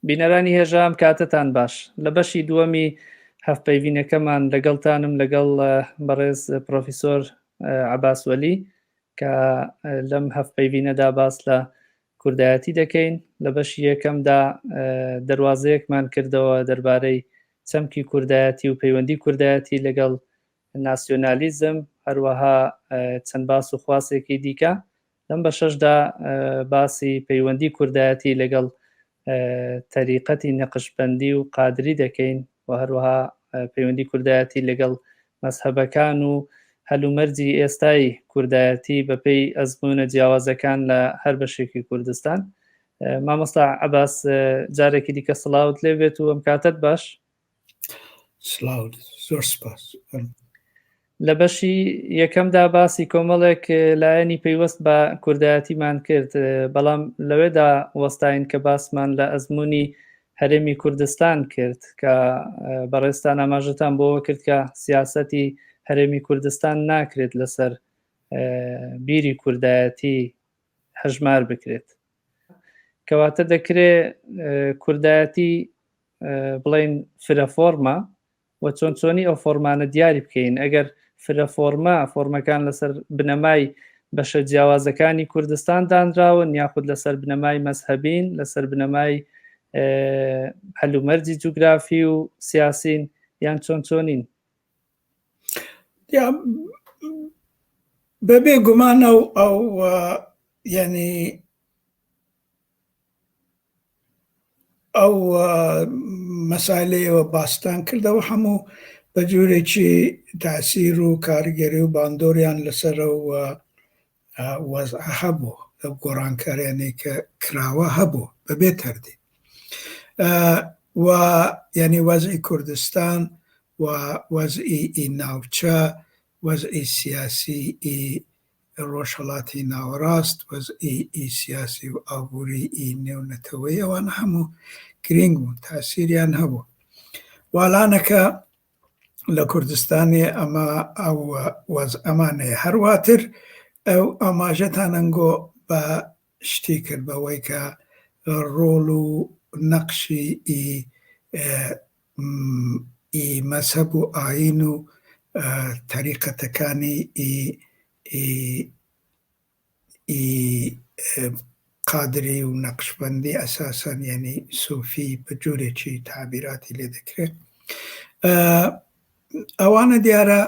بینەرانی هێژا ئەم کاتەتان باش لە بەشی دووەمی هەڤپەیڤینەکەمان لەگەڵتانم لەگەڵ بەڕێز پرۆفیسۆر عەباس وەلی کە لەم هەڤپەیڤینەدا باس لە کوردایەتی دەکەین لە بەشی یەکەمدا دەروازەیەکمان کردەوە دەربارەی چەمکی کوردایەتی و پەیوەندی کوردایەتی لەگەڵ ناسیۆنالیزم هەروەها چەند باس و خواسێکی دیکە لەم بەشەشدا باسی پەیوەندی کوردایەتی لەگەڵ تەریقەتی نەقشبەندی و قادری دەکەین و هەروەها پەیوەندی کوردایەتی لەگەڵ مەزهەبەکان و هەلومەرجی ئێستای کوردایەتی بەپێی ئەزموونە جیاوازەکان لە هەر بەشێکی کوردستان. مامۆستا عەباس جارێکی دیکە سڵاوت لێ بێت و ئەم کاتەت باش. سڵاو زۆر سپاس. لە بەشی یەکەمدا باسی کۆمەڵێک لایەنی پەیوەست بە کوردایەتیمان کرد بەڵام لەوێدا وەستاین کە باسمان لە ئەزمموی هەرێمی کوردستان کرد کە بەڕێزتان ئاماژەتان بۆەوە کرد کە سیاسەتی هەرێمی کوردستان ناکرێت لەسەر بیری کوردایەتی هەژمار بکرێت کەواتە دەکرێ کوردایەتی بڵین فرە فۆرمە و چۆن چۆنی ئەو فۆرمانە دیاری بکەین ئەگەر فرە فۆرمە فۆرمەکان لەسەر بنەمای بەشە جیاوازەکانی کوردستان دانراون یاخود لەسەر بنەمای مەزهەبین لەسەر بنەمای هەلومەرجی جوگرافی و سیاسین یان چۆن چۆنین؟ بەبێ گومان ئەو ئەو یعنی ئەو مەسالەیەوە باستان کردەوە هەموو بە جۆرێکی تاسیر و کارگەری و باندۆریان لەسەر ئەو وەزعە هەبوو لەو گۆڕانکاریانەی کە کراوە هەبوو بەبێ تەردید و یعنی وەزعی کوردستان و وەزعی ئی ناوچە وەزعی سیاسی ئی ڕۆژهەڵاتی ناوەڕاست، وەزعی ئی سیاسی و ئابووری ئی نێونەتەوەیی ئەوانە هەموو گرینگ بوون، تاسیریان هەبوو. والانەکە لە کوردستانێ ئەمە ئەو وەزعەمان هەیە. هەرواتر ئەو ئاماژەتان ئەنگۆ بە شتی کرد بەوەی کە ڕۆڵ و نەقشی ئی ئی مەزهەب و ئایین و تەریقەتەکانی ئی ئی ئی قادری و نەقشبەندی ئەساسەن یەنی سۆفی بە جۆرێکی تەعبیراتی لێ دەکرێت ئەوانە دیارە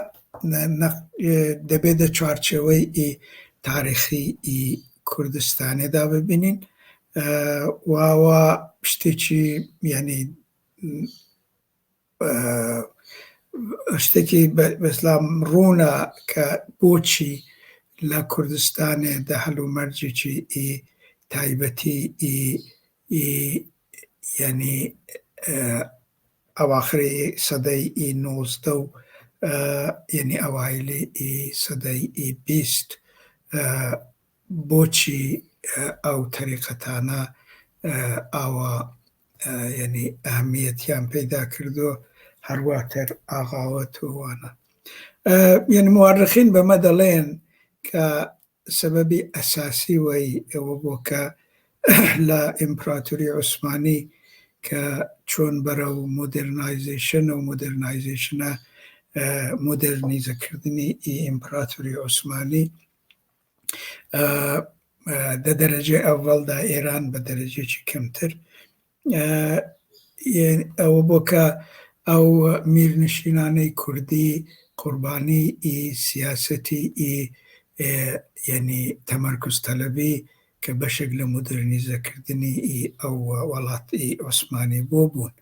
دەبێت دە چوارچێوەی ئی تاریخی ئی کوردستانێدا ببینین واوە شتێکی یعنی شتێکی بەسلام ڕوونە کە بۆچی لە کوردستانێ دە هەلومەرجێکی ئی تایبەتی ئی ئی یعنی ئەواخری سەدەی ئی 19 و یعنی ئەوایلی ئی سەدەی ئی 20 بۆچی ئەو تەریقەتانە ئاوا یعنی ئەهمیەتیان پەیدا کردو هەرواتر ئاغاوەت و وانە یعنی موارخین بەمە دەڵێن کە سەبەبی ئەساسی وەی ئەوە بۆ کە لە ئیمپراتوری عوسمانی کە چۆن بەرەو مۆدێرنایزیشن و مۆدێرنایزیشنە مۆدێرنیزەکردنی ئیمپراتوری عوسمانی دە دەرەجەی ئەوەڵدا ئێران بە دەرەجەیەکی کەمتر ئەوە بۆ کە ئەو میرنشینانەی کوردی قوربانی ئی سیاسەتی ئی یعنی تەمەرکز تەلەبی کە بەشێک لە مۆدرنیزەکردنی ئی ئەو وڵات ئی عوسمانی بۆ بوون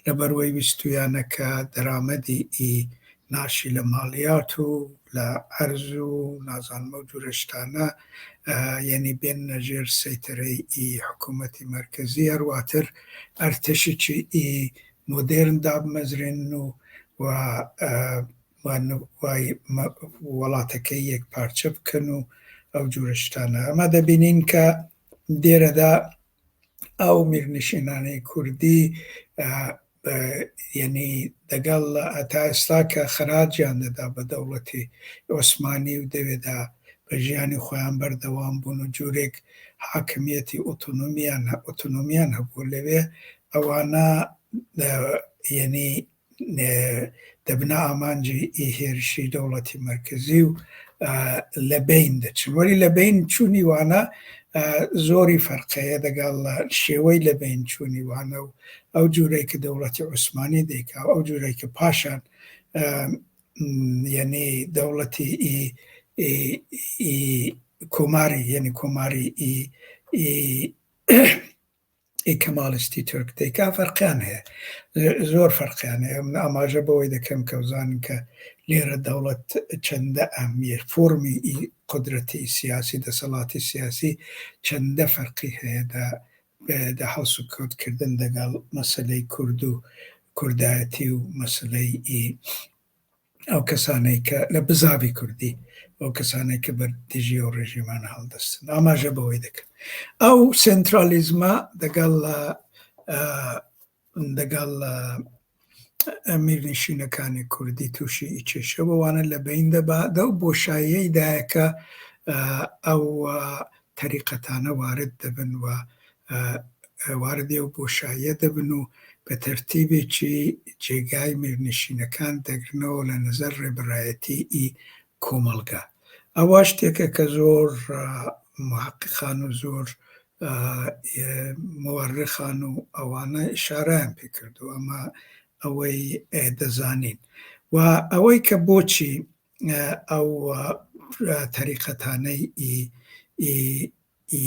لەبەروەی ویستویانە کە دەرامەدی ئی ناشی لە ماڵیات و لە عەرز و نازانم ئەو جورە شتانە یەنی بێننە ژێر سەیتەرەی ئی حکوومەتی مەرکەزی هەرواتر ئەرتەشێکی ئی مۆدێرن دابمەزرێنن و و وڵاتەکەی یەک پارچە بکەن و ئەو جورە شتانە ئەمە دەبینین کە دێرەدا ئەو میرنشینانەی کوردی. یعنی دەگەڵ تا ئێستا کە خەراجیان دەدا بە دەوڵەتی عوسمانی و دەوێدا بە ژیانی خۆیان بەردەوام بوون و جورێک حاکمیەتی ئۆتۆنۆمیان ئۆتۆنۆمیان هەبوو لەوێ ئەوانە یعنی دەبنە ئامانجی ئی هێرشی دەوڵەتی مەرکەزی و لە بین دەچن. وەلی لە بین چوونی وانە زۆری فەرقەیە دەگەڵ شێوەی لە بین چوونی وانە و ئەو جوورەی کە دەوڵەتی عوسمانی دەیکا و ئەو جوورەی کە پاشان یعنی دەوڵەتی ئی ئی کۆماری یعنی کۆماری ئی ئی کەمالیستی تورک دەیکا فەرقیان هەیە، زۆر فەرقیان هەیە. من ئاماژە بەوەی دەکەم کە بزانن کە لێرە دەوڵەت چەندە ئەهمیەت فۆرمی ئی قودرەتی سیاسی دەسەڵاتی سیاسی چەندە فەرقی هەیە دە دە هەڵسوکەوت کردن دەگەڵ مەسەلەی کورد و کوردایەتی و مەسەلەی ئی ئەو کەسانەی کە لە بزاڤی کوردی ئەو کەسانەی کە بەر دژی ئەو ڕێژیمانە هەڵدەستن ئاماژە بەوەی دەکەن ئەو سنترالیزمە دەگەڵ دەگەڵ میرنشینەکانی کوردی تووشی ئی کێشە بەوانە لە بین دەبا دەو بۆشاییەی دایەکە ئەو تەریقەتانە وارد دەبن و واردی ئەو بۆشاییە دەبن و بە تەرتیبێکی جێگای میرنشینەکان دەگرنەوە لە نظر ڕێبەرایەتی ئی کۆمەڵگا. ئەوە شتێکە کە زۆر محققان و زۆر مورخان و ئەوانە ئشارەیان پێ کردو ئەمە ئەوەی دەزانین و ئەوەی کە بۆچی ئەو تەریقەتانەی ئی ئی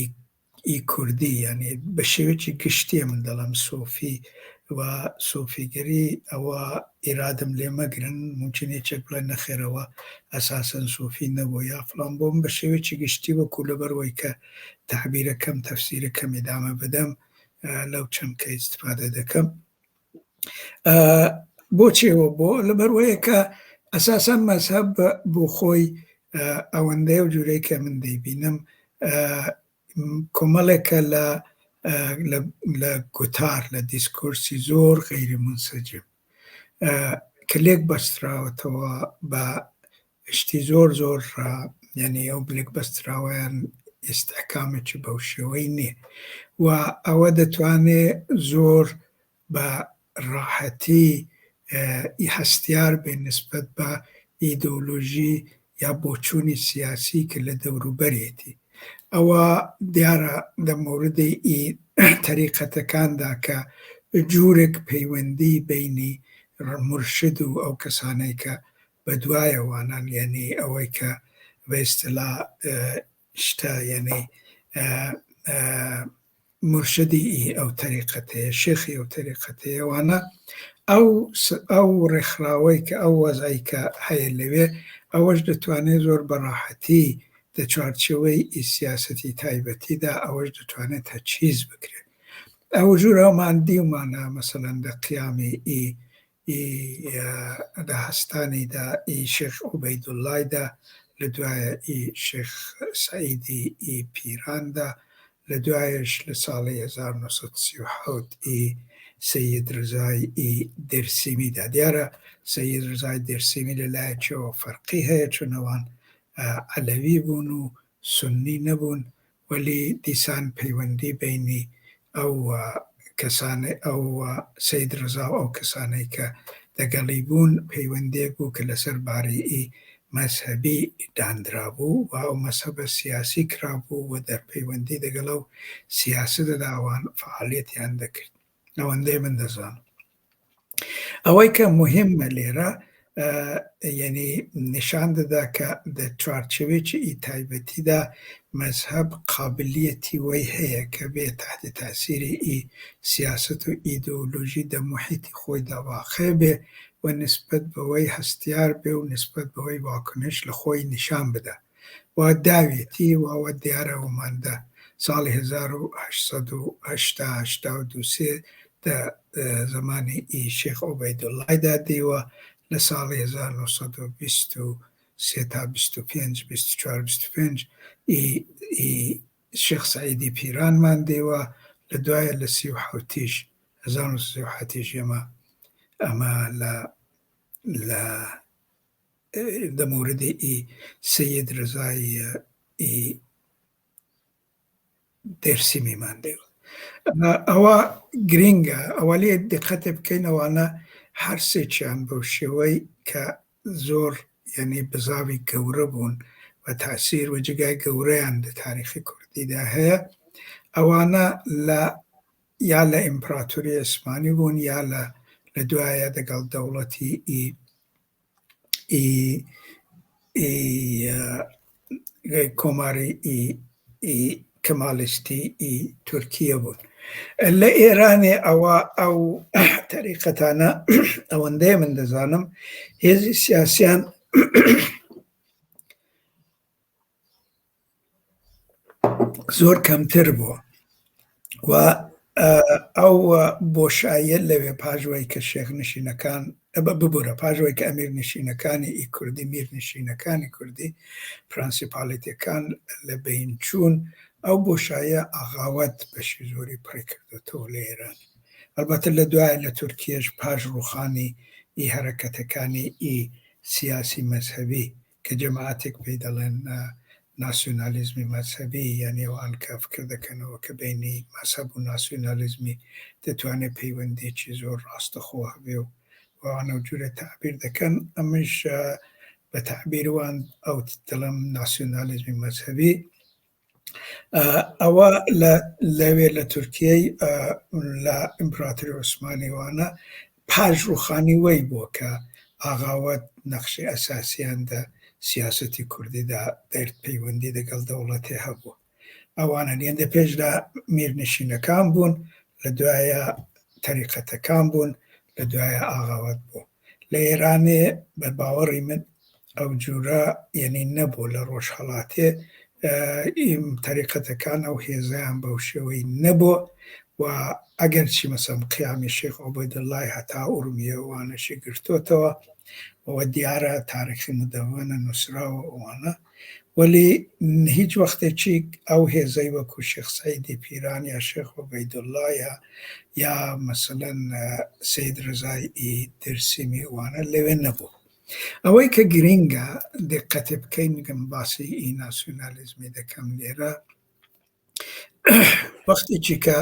ئی کوردی یعنی بە شێوەیەکی گشتیە من دەڵێم سۆفی و سۆفیگەری ئەوە ئیرادم لێ مەگرن ممکنە یەکێک بڵێ نەخێرەوە ئەساسەن سۆفی نەبوو یا فڵان بۆم بە شێوەیەکی گشتی وەکو لەبەرەوەی کە تەعبیرەکەم تەفسیرەکەم ئیدامە بدەم لەو چەمکە ئیستفادە دەکەم. بۆچیەوە بۆ لەبەرەوەیە کە ئەساسەن مەزهەب بۆ خۆی ئەوەندەیە و جوورەی کە من دەیبینم کۆمەڵێکە لە لە گوتار لە دیسکۆرسی زۆر غەیری منسەجم کە لێک بەستراوەتەوە بە شتی زۆر زۆر یعنی ئەو لێک بەستراوەیان ئیستحکامێکی بەو شێوەی نییە و ئەوە دەتوانێ زۆر بە ڕاحەتی هەستیار بێ نسبەت بە ئیدۆلۆژی یا بۆچوونی سیاسی کە لە دەوروبەرێتی. ئەوە دیارە لە مەوردی ئی تەریقەتەکاندا کە جوورێک پەیوەندی بینی مورشد و ئەو کەسانەی کە بە دوایەوانان، یعنی ئەوەی کە بە ئیستلا شتە یعنی مرشدی ئی ئەو تەریقەتەیە، شێخی ئەو تەریقەتەیە، وانە ئەو ئەو ڕێکخراوەی کە ئەو وەزعی کە هەیە لەوێ ئەوەش دەتوانێت زۆر بە ڕاحەتی لە چوارچێوەی ئی سیاسەتی تایبەتیدا ئەوەش دەتوانێت تەجهیز بکرێت. ئەو ژوورەمان دیومانە مەسەلەن لە قیامی ئی ئی لە هەستانیدا ئی شێخ عوبەیدوڵڵایدا، لە دوایە ئی شێخ سەعیدی ئی پیراندا، لە دوایش لە ساڵی 1937 ئی سەید ڕزای ئی دێرسیمیدا. دیارە سەید ڕزای دێرسیمی لە لایەکەوە فەرقی هەیە چون ئەوان عەلەوی بوون و سنی نەبوون، وەلی دیسان پەیوەندی بینی ئەو کەسانەی ئەو سەید ڕزا و ئەو کەسانەی کە دەگەڵی بوون پەیوەندیەک بوو کە لەسەر بارەی مەزهەبی داندرابوو و ئەو مەزهەبە سیاسی کرابوو و دەر پەیوەندی دەگەڵ ئەو سیاسەتەدا ئەوان فعالیەتیان دەکرد. ئەوەندەی من دەزانم. ئەوەی کە مهمە لێرە یعنی نیشان دەدا کە دە چوارچێوەیەکی ئی تایبەتیدا مەزهەب قابلیەتی وەی هەیە کە بێ تحت تاثیری ئی سیاسەت و ئیدۆلۆژی دە محیطی خۆیدا واقع بێ و نسبەت بەوەی هەستیار بێ و نسبەت بەوەی واکنش لە خۆی نیشان بدا و داوێتی و ئەوە دیارە ئەوماندا ساڵی 1880 82 سێ دە زەمانی ئی شێخ عوبەیدوڵڵایدا دیوە، لە ساڵی 1923 تا 25 24 25 ئی ئی شێخ سەعیدی پیرانمان دیوە، لە دوایە لە 37 1937 ئێمە ئەمە لە لە دە مەوردی ئی سەید رەزای ئی دێرسیمیمان دێوە. ئەوە گرینگە ئەوە لێ دیقەتێ بکەین ئەوانە هەر سێکیان بەو شێوەی کە زۆر یعنی بزاوی گەورە بوون و تاسیر و جێگای گەورەیان لە تاریخی کوردیدا هەیە ئەوانە لە یا لە ئیمپراتوری عوسمانی بوون یا لە لە دوایە دەگەڵ دەوڵەتی ئی ئی ئی کۆماری ئی ئی کەمالیستی ئی تورکیە بوون. لە ئێرانێ ئەوە ئەو تەریقەتانە ئەوەندەیە من دەزانم هێزی سیاسیان زۆر کەمتر بووە و ئەو بۆشاییە لەوێ پاش وەی کە شێخ نشینەکان ببورە پاش وەی کە ئەمیر نشینەکانی ئی کوردی میر نشینەکانی کوردی پرەنسیپالیتەکان لە بەین چوون ئەو بۆشایە ئاغاوەت بەشی زۆری پڕی کردوێتەوە لە ئێران. ئەلبەتە لە دوای لە تورکیەش پاش ڕوخانی ئی هەرەکەتەکانی ئی سیاسی مەزهەبی کە جەماعەتێک پێی دەڵێن ناسیۆنالیزمی مەزهەبی یانی ئەوان کە فکر دەکەنەوە کە بینی مەزهەب و ناسیۆنالیزمی دەتوانێت پەیوەندیەکی زۆر ڕاستەخۆ هەبێ و ئەوانە و جورە تەعبیر دەکەن. ئەمەش بە تەعبیر وان ئەو دەڵێم ناسیۆنالیزمی مەزهەبی. ئەوە لە لەوێ لە تورکیەی لە ئیمپراتوری عوسمانی وانە پاش ڕوخانی وەی بووە کە ئاغاوەت نەخشی ئەساسیان دە سیاسەتی کوردیدا دەرد پەیوەندی دەگەڵ دەوڵەتێ هەبوو. ئەوانە لێندە پێشدا میرنشینەکان بوون، لە دوایە تەریقەتەکان بوون، لە دوایە ئاغاوەت بوو. لە ئێرانێ بە باوەڕی من ئەو جورە یعنی نەبوو لە ڕۆژهەڵاتێ ئیم تەریقەتەکان ئەو هێزیان بەو شێوەی نەبوو و ئەگەر چی مەسەم قیامی شێخ عوبەیدوڵڵای هەتا ئورمیە وانەشی گرتۆتەوە ئەوە دیارە تاریخی مدەوەنە نووسراوە ئەوانە، وەلی هیچ وەختێکی ئەو هێزەی وەکو شێخ سەعیدی پیران یا شێخ عوبەیدوڵڵا یا یا مەسەلەن سەید ڕەزای دێرسیمی ئەوانە لەوێ نەبوو. ئەوەی کە گرینگە دقەتێ بکەین گەم باسی ئی ناسیۆنالیزمی دەکەم لێرە، وەختێکی کە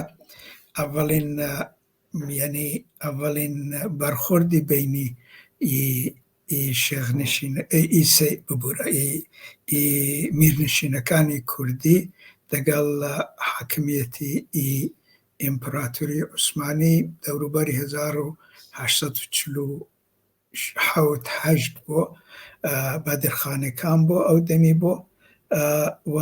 ئەوەڵین یعنی ئەوەڵین بەرخوردی بینی ئی ئی شێخ نشین ئی سەی ببورە ئی ئی میرنشینەکانی کوردی دەگەڵ حاکمیەتی ئی ئیمپراتوری عوسمانی دەوروبەری 1847 هەشت بۆ بەدرخانەکان بۆ ئەو دەمی بۆ و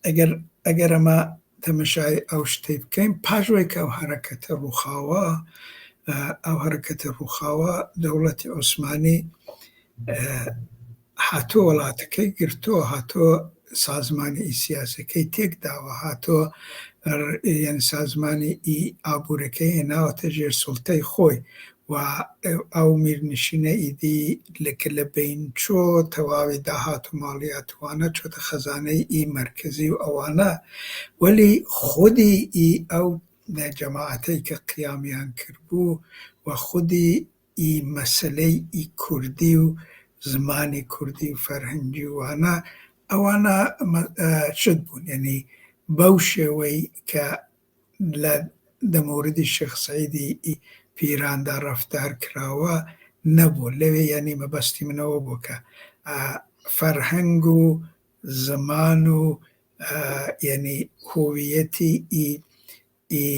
ئەگەر ئەگەر ئەمە تەمەشای ئەو شتەی بکەین پاش وەی کە ئەو حەرەکەتە ڕووخاوە ئەو حەرەکەتە ڕووخاوە دەوڵەتی عوسمانی هاتۆ وڵاتەکەی گرتۆ، هاتۆ سازمانی ئی سیاسەکەی تێکداوە، هاتۆ یعنی سازمانی ئی ئابوورەکەی هێناوەتە ژێر سوڵتەی خۆی و ئەو میرنشینە ئیدی لە کە لە بەین چۆ تەواوی داهات و ماڵیاتوانە چۆتە خەزانەی ئی مەرکەزی و ئەوانە، وەلی خودی ئی ئەو جەماعەتەی کە قیامیان کردبوو و خودی ئی مەسەلەی ئی کوردی و زمانی کوردی و فەرهەنگی وانە ئەوانە شت بوون، یعنی بەو شێوەی کە لە دە مەوردی شێخ سەعیدی پیراندا ڕەفتار کراوە نەبوو لەوێ. یعنی مەبەستی منەوە بوو کە فەرهەنگ و زمان و یعنی هویەتی ئی ئی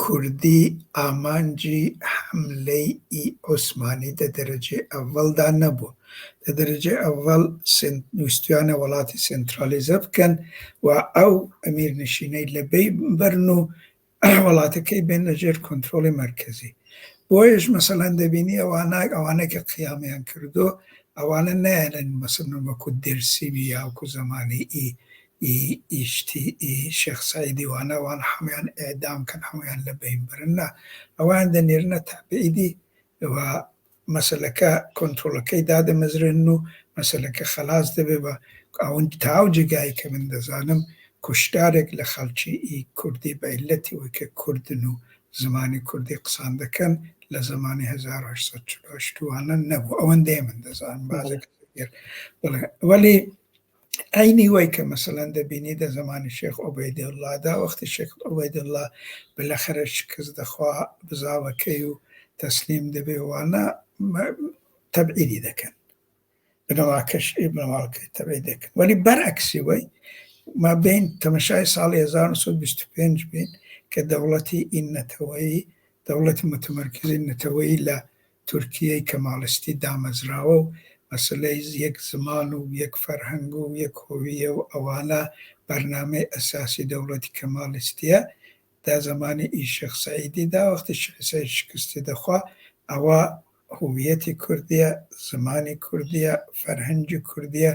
کوردی ئامانجی حەملەی ئی عوسمانی دە دەرەجەی ئەوەڵدا نەبوو. دە دەرەجەی ئەوەڵ ویستویانە وڵاتی سێنترالیزە بکەن و ئەو ئەمیرنشینەی لە بەی بەرن و وڵاتەکەی بێنە ژێر کۆنترۆڵی مەرکەزی. بۆیەش مەسەلەن دەبینی ئەوانە ئەوانە کە قیامیان کردو ئەوانە نایەنن مەسەلەن وەکو دێرسیمی یا وەکو زەمانی ئی ئی ئیشتی ئی شێخ سەعیدی وانە ئەوان هەمویان ئێعدام کەن، هەمویان لە بەین برن، نا، ئەوان دەنێرنە تەبعیدی و مەسەلەکە کۆنترۆڵەکەی دادەمەزرێنن و مەسەلەکە خەلاس دەبێ بە ئەوەن تا ئەو جێگای کە من دەزانم کوشتارێک لە خەڵکی ئی کوردی بە عیللەتی ئەوەی کە کوردن و زمانی کوردی قسان دەکەن لە زمانی 1848 وانە نەبوو. ئەوەندەی من دەزانم بازێک بڵێ. وەلی عەینی وەی کە مەسەلەن دەبینی دە زەمانی شێخ عوبەیدوڵڵادا، وەختی شێخ عوبەیدوڵڵا بالاخرە شکست دەخوا بزاوەکەی و تەسلیم دەبێ وانە تەبعیدی دەکەن، بنەماکەش بنەماڵەکەی تەبعید دەکەن. وەلی بەرعەکسی وەی ما بین تەمەشای ساڵی 1925 بین کە دەوڵەتی ئین نەتەوەیی، دەوڵەتی متمەرکزی نەتەوەیی لە تورکیەی کەمالیستی دامەزراوە و مەسەلەی یەک زمان و یەک فەرهەنگ و یەک هۆویە و ئەوانە بەرنامەی ئەساسی دەوڵەتی کەمالیستیە. دا زەمانی ئی شێخ سەعیدیدا وەختی شێخ سەعید شکستی دەخوا، ئەوە هویەتی کوردیە، زمانی کوردیە، فەرهەنگی کوردیە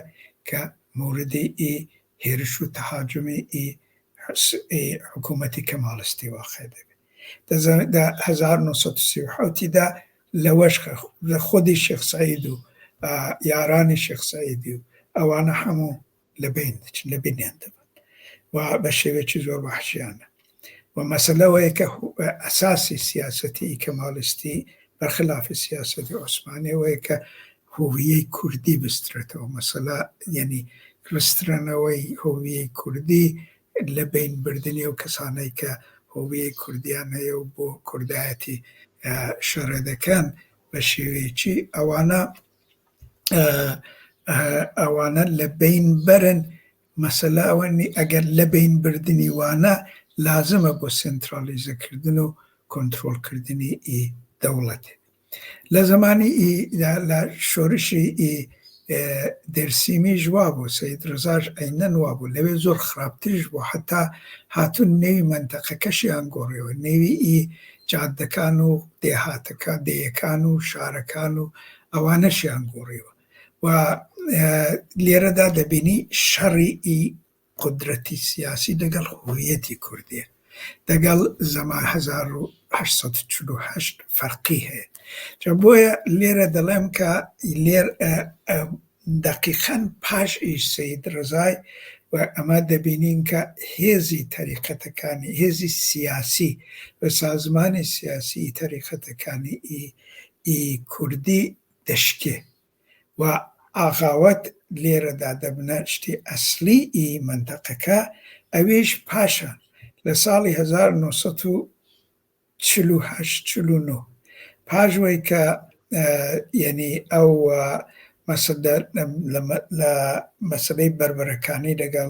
کە موردی ئی هێرش و تەهاجومی ئی حکوومەتی کەمالیستی واقع دەبێت. دە 1937 دا لەوەش لە خودی شێخ سەعید و یارانی شێخ سەعیدی و ئەوانە هەموو لە بین دەچن، لە بینیان دەبن و بە شێوەیەکی زۆر وەحشیانە. و مەسەلە ئەوەیە کە ئەساسی سیاسەتی کەمالیستی بەرخلافی سیاسەتی عوسمانی ئەوەیە کە هویەی کوردی بسترێتەوە. مەسەلە یعنی ڕسترانەوەی هویەی کوردی لە بین بردنی ئەو کەسانەی کە هویەی کوردیان هەیە و بۆ کوردایەتی شەڕ دەکەن بە شێوەیەکی ئەوانە ئەوانە لە بین بەرن. مەسەلە ئەوە ئەگەر لە بین بردنی وانە لازمە بۆ سنترالیزەکردن و کۆنترۆڵکردنی ئی دەوڵەتێ. لە زمانی لە شۆرشی ئی دێرسیمیش وابوو، سەید ڕەزاش عەینەن وابوو، لەوێ زۆر خراپتریش بوو، حتا هاتوون نێوی مەنتەقەکەشیان گۆڕیەوە، نێوی ئی جادەکان و دێهاتەکان، دێیەکان و شارەکان و ئەوانەشیان گۆڕیەوە. و لێرەدا دەبینی شەڕی ئی قودرەتی سیاسی دەگەڵ هویەتی کوردیە، دەگەڵ زەمان 1848 فەرقی هەیە. جا بۆیە لێرە دەڵێم کە لێر دەقیقەن پاش ئیش سەید ڕەزای و ئەمە دەبینین کە هێزی تەریقەتەکانی، هێزی سیاسی و سازمانی سیاسی تەریقەتەکانی ئی کوردی دەشکێ و ئاغاوەت لێرەدا دەبنە شتی ئەسلی ئی مەنتەقەکە. ئەویش پاشان لە ساڵی 1948 49 پاش وەی کە یعنی ئەو مەسەلە لە مەسەلەی بەربەرەکانی لەگەڵ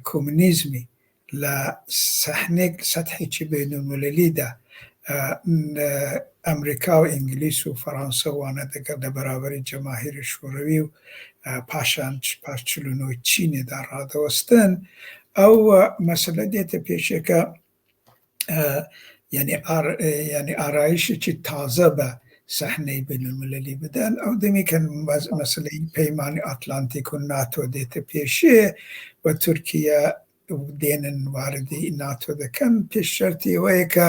کۆمۆنیزمی لە سەحنێک سەتحێکی بەینولملەلیدا ئەمریکا و ئینگلیس و فەڕانسە وانە دەگەڵ لە بەرابەری جەماهیری شووڕەوی و پاشان پاش 49 چینێدا ڕادەوەستن، ئەو مەسەلە دێتە پێشێکە یعنی یعنی ئارایشێکی تازە بە سەحنەی بەینولملەلی بدەن. ئەو دەمی کە مەسەلەی پەیمانی ئاتلانتیک و ناتۆ دێتە پێشێ و تورکیا دێنن واردی ناتۆ دەکەن، پێش شەرتی ئەوەیە کە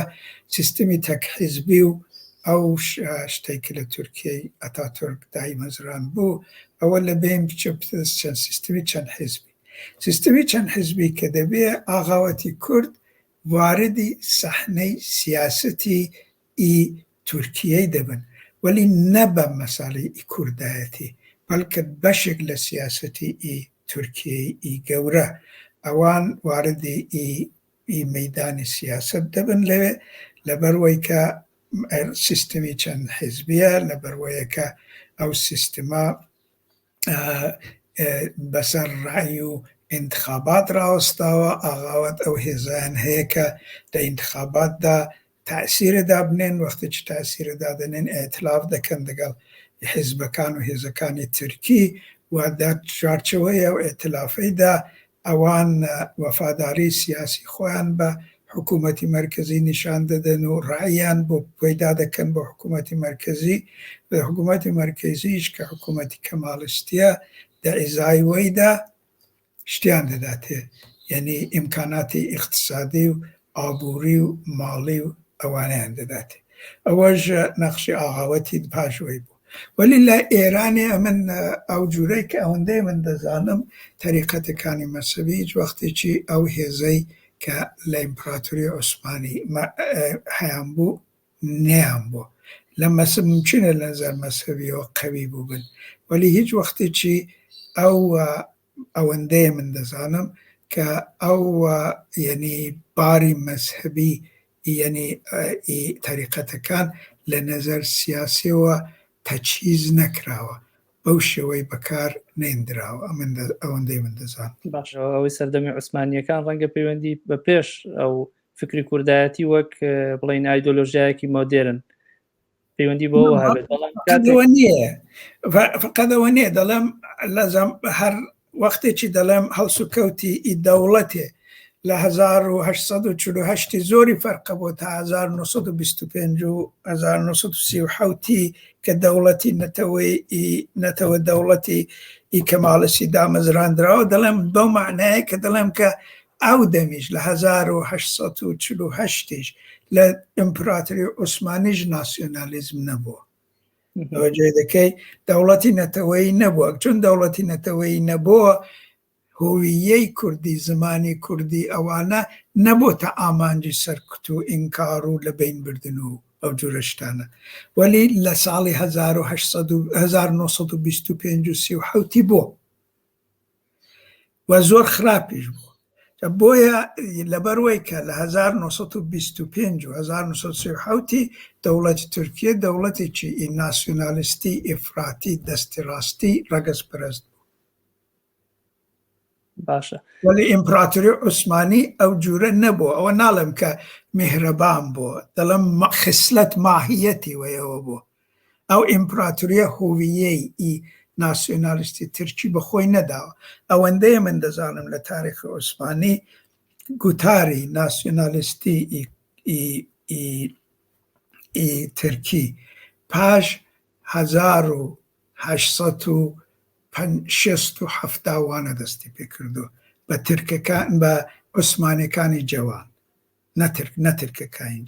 سیستمی تەک حیزبی و ئەو شتێک کە لە تورکیای ئەتاتورک دایمەزران بوو ئەوە لە بین بچێ چەند سیستمی چەند حیزبی. سیستمی چەند حیزبی کە دەبێ ئاغاوەتی کورد واردی سەحنەی سیاسەتی ئی تورکیەی دەبن، وەلی نە بە مەسالی ئی کوردایەتی، بەڵکە بەشێک لە سیاسەتی ئی تورکیەی ئی گەورە. ئەوان واردی ئی مەیدانی سیاسەت دەبن لەوێ، لەبەروەی کە سیستمی چەند حیزبیە، لەبەروەیە کە ئەو سیستمە بەسەر ڕای و ئینتخابات ڕاوەستاوە. ئاغاوەت ئەو هێزیان هەیە کە لە ئینتخاباتدا تەئسیرە دابنێن، وەختێکی تەئسیرە دادەنێن ئیتلاف دەکەن دەگەڵ حیزبەکان و هێزەکانی تورکی و در چوارچێوەی ئەو ئیتلافەیدا ئەوان وەفاداری سیاسی خۆیان بە حکوومەتی مەرکەزی نیشان دەدەن و ڕەئیان بۆ پەیدا دەکەن بۆ حکوومەتی مەرکەزی. حکوومەتی مەرکەزیش کە حکوومەتی کەمالیستیە دە ئیزای وەیدا شتیان دەداتێ، یعنی ئیمکاناتی ئیقتسادی و ئابووری و ماڵی و ئەوانیان دەداتێ. ئەوەش نەخشی ئاغاوەتی پاشوەی بوو. وەلی لە ئێرانێ ئەمن ئەو جوورەی کە ئەوەندەی من دەزانم تەریقەتەکانی مەسەبی هیچ وەختێکی ئەو هێزەی کە لە ئیمپراتوری عوسمانی هەیان بوو نیان بوو لە مەسب ممکنە لە نظر مەسهەبیەوە قەوی بووبن وەلی هیچ وەختێکی ئەو ئەوەندەیە من دەزانم کە ئەو یەنی باری مەزهەبی یەنی تەریقەتەکان لە نەزەر سیاسیەوە تەجهیز نەکراوە بەو شێوەی بەکار نێندراوە ئەمن ئەوەندەی من دەزانم. باشە ئەوەی سەردەمی عوسمانیەکان ڕەنگە پەیوەندی بە پێش ئەو فکری کوردایەتی وەک بڵین ئایدۆلۆژیایەکی مۆدێرن پەیوەندی بەوە هەبێت بەڵام کاتێک نییە فقەدەوە نییە دەڵێم لەزەم هەر وەختێکی دەڵێم هەڵسوکەوتی ئی دەوڵەتێ لە 1848 زۆری فەرقە بۆ تا 1925 و 1937 کە دەوڵەتی نەتەوەی نەتەوە دەوڵەتی ئی کەماڵسی دامەزراندراوە دەڵێم بەو معنایە کە دەڵێم کە ئەو دەمیش لە 1848 یش لە ئیمپراتوری عوسمانیش ناسیۆنالیزم نەبووە. ئەوە دەکەی دەوڵەتی نەتەوەیی نەبووە چون دەوڵەتی نەتەوەیی نەبووە هویەی کوردی زمانی کوردی ئەوانە نەبۆتە ئامانجی سەرکوت و ئینکار و لە بین بردن و ئەو جورە شتانە وەلی لە ساڵی 1925 و 37 بۆ و زۆر خراپیش بوو بۆیە لەبەروەی کە لە 1925 و 1937 دەوڵەتی تورکیە دەوڵەتێکی ناسیۆنالیستی ئیفراتی دەستی ڕاستی ڕەگەزپەرست بوو. باشە وەلی ئیمپراتوری عوسمانی ئەو جورە نەبوو ئەوە ناڵێم کە میهرەبان بوو دەڵێم خسلەت ماهیەتی وەیەوە بوو ئەو ئیمپراتوریە هویەی ئی ناسیۆنالیستی ترکی بە خۆی نەداوە. ئەوەندەیە من دەزانم لە تاریخی عوسمانی گوتاری ناسیۆنالیستی ئی ئی ئی ئی ترکی پاش 1867 وانە دەستی پێکردووە بە ترکەکان بە عوسمانیەکانی جەوان. نە ترک نە ترکەکانی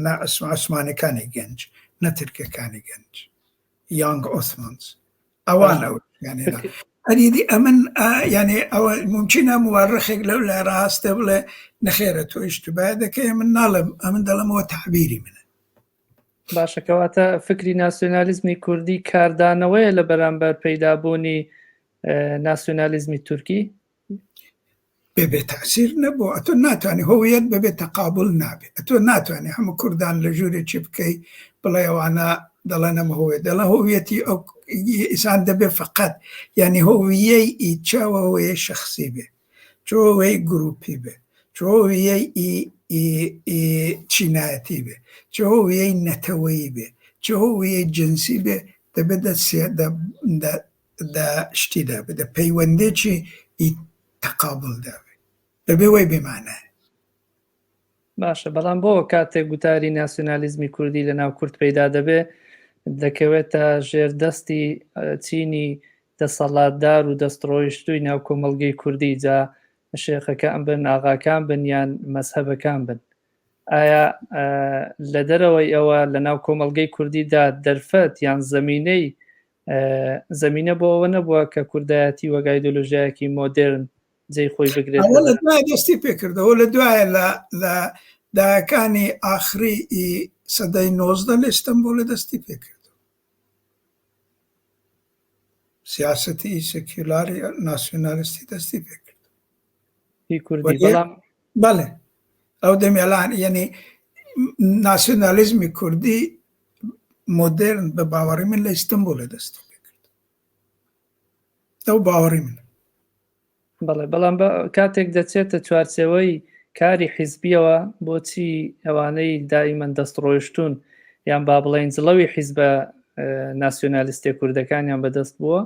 نە عوسمانەکانی گەنج نە ترکەکانی گەنج یانگ ئۆسمانز ئەوان ئەو ئەریدی ئەمن یعنی ئەوە ممکنە موەڕخێک لەو لای ڕاستە بڵێ نەخێرە تۆ ئیشتبای دەکەی من ناڵێم ئەمن دەڵێمەوە تعبیری منە. باشە کەواتە فکری ناسیۆنالیزمی کوردی کاردانەوەیە لە بەرامبەر پەیدابوونی ناسیۆنالیزمی تورکی؟ بەبێ تەئسیر نەبوو ئەتۆ ناتوانی هۆیەت بەبێ تەقابل نابێ ئەتۆ ناتوانی هەموو کوردان لە ژوورێکی بکەی بڵێ ئەوانە دەڵێن ئەمە هۆیەت دەڵێن هۆیەتی ئەو ئیسان دەبێ فقط یعنی هۆیەی ئی چاوە هۆیەی شخصی بێ چۆ هۆیەی گروپی بێ چۆ هۆیەی ئی ئی ئی چینایەتی بێ چ هۆیەی نەتەوەیی بێ چ هۆیەی جنسی بێ دەبێ دە دە دە دە شتیدا بێ دە پەیوەندێکی ئی تەقابلدا بێ بەبێ وەی بێ مانایە. باشە بەڵام بۆ کاتێک گوتاری ناسیۆنالیزمی کوردی لە ناو کورد پەیدا دەبێ دەکەوێتە ژێر دەستی چینی دەسەڵاتدار و دەستڕۆیشتووی ناو کۆمەڵگەی کوردی جا شێخەکان بن ئاغاکان بن یان مەزهەبەکان بن ئایا لە دەرەوەی ئەوە لە ناو کۆمەڵگەی کوردیدا دەرفەت یان زمینەی زمینە بۆ ئەوە نەبووە کە کوردایەتی وەک ئایدۆلۆژیایەکی مۆدێرن جێی خۆی بگرێت ئەوە لە دوای دەستی پێکردەوە لە دوایە لە لە دایەکانی ئاخری سەدەی 19 لە ئیستەنبوڵ دەستی پێکرد سیاسەتی سێکیولاری ناسیۆنالیستی دەستی پێکرد هی کوردی بەڵام بەڵێ ئەو دەمێلان یعنی ناسیۆنالیزمی کوردی مۆدێرن بە باوەڕی من لە ئیستەنبوڵێ دەستی پێکرد ئەو باوەڕی من. بەڵێ بەڵام کاتێک دەچێتە چوارچێوەی کاری حیزبیەوە بۆچی ئەوانەی دائیمەن دەست ڕۆیشتون یان با بڵێن جڵەوی حیزبە ناسیۆنالیستێ کوردەکانیان بەدەست بووە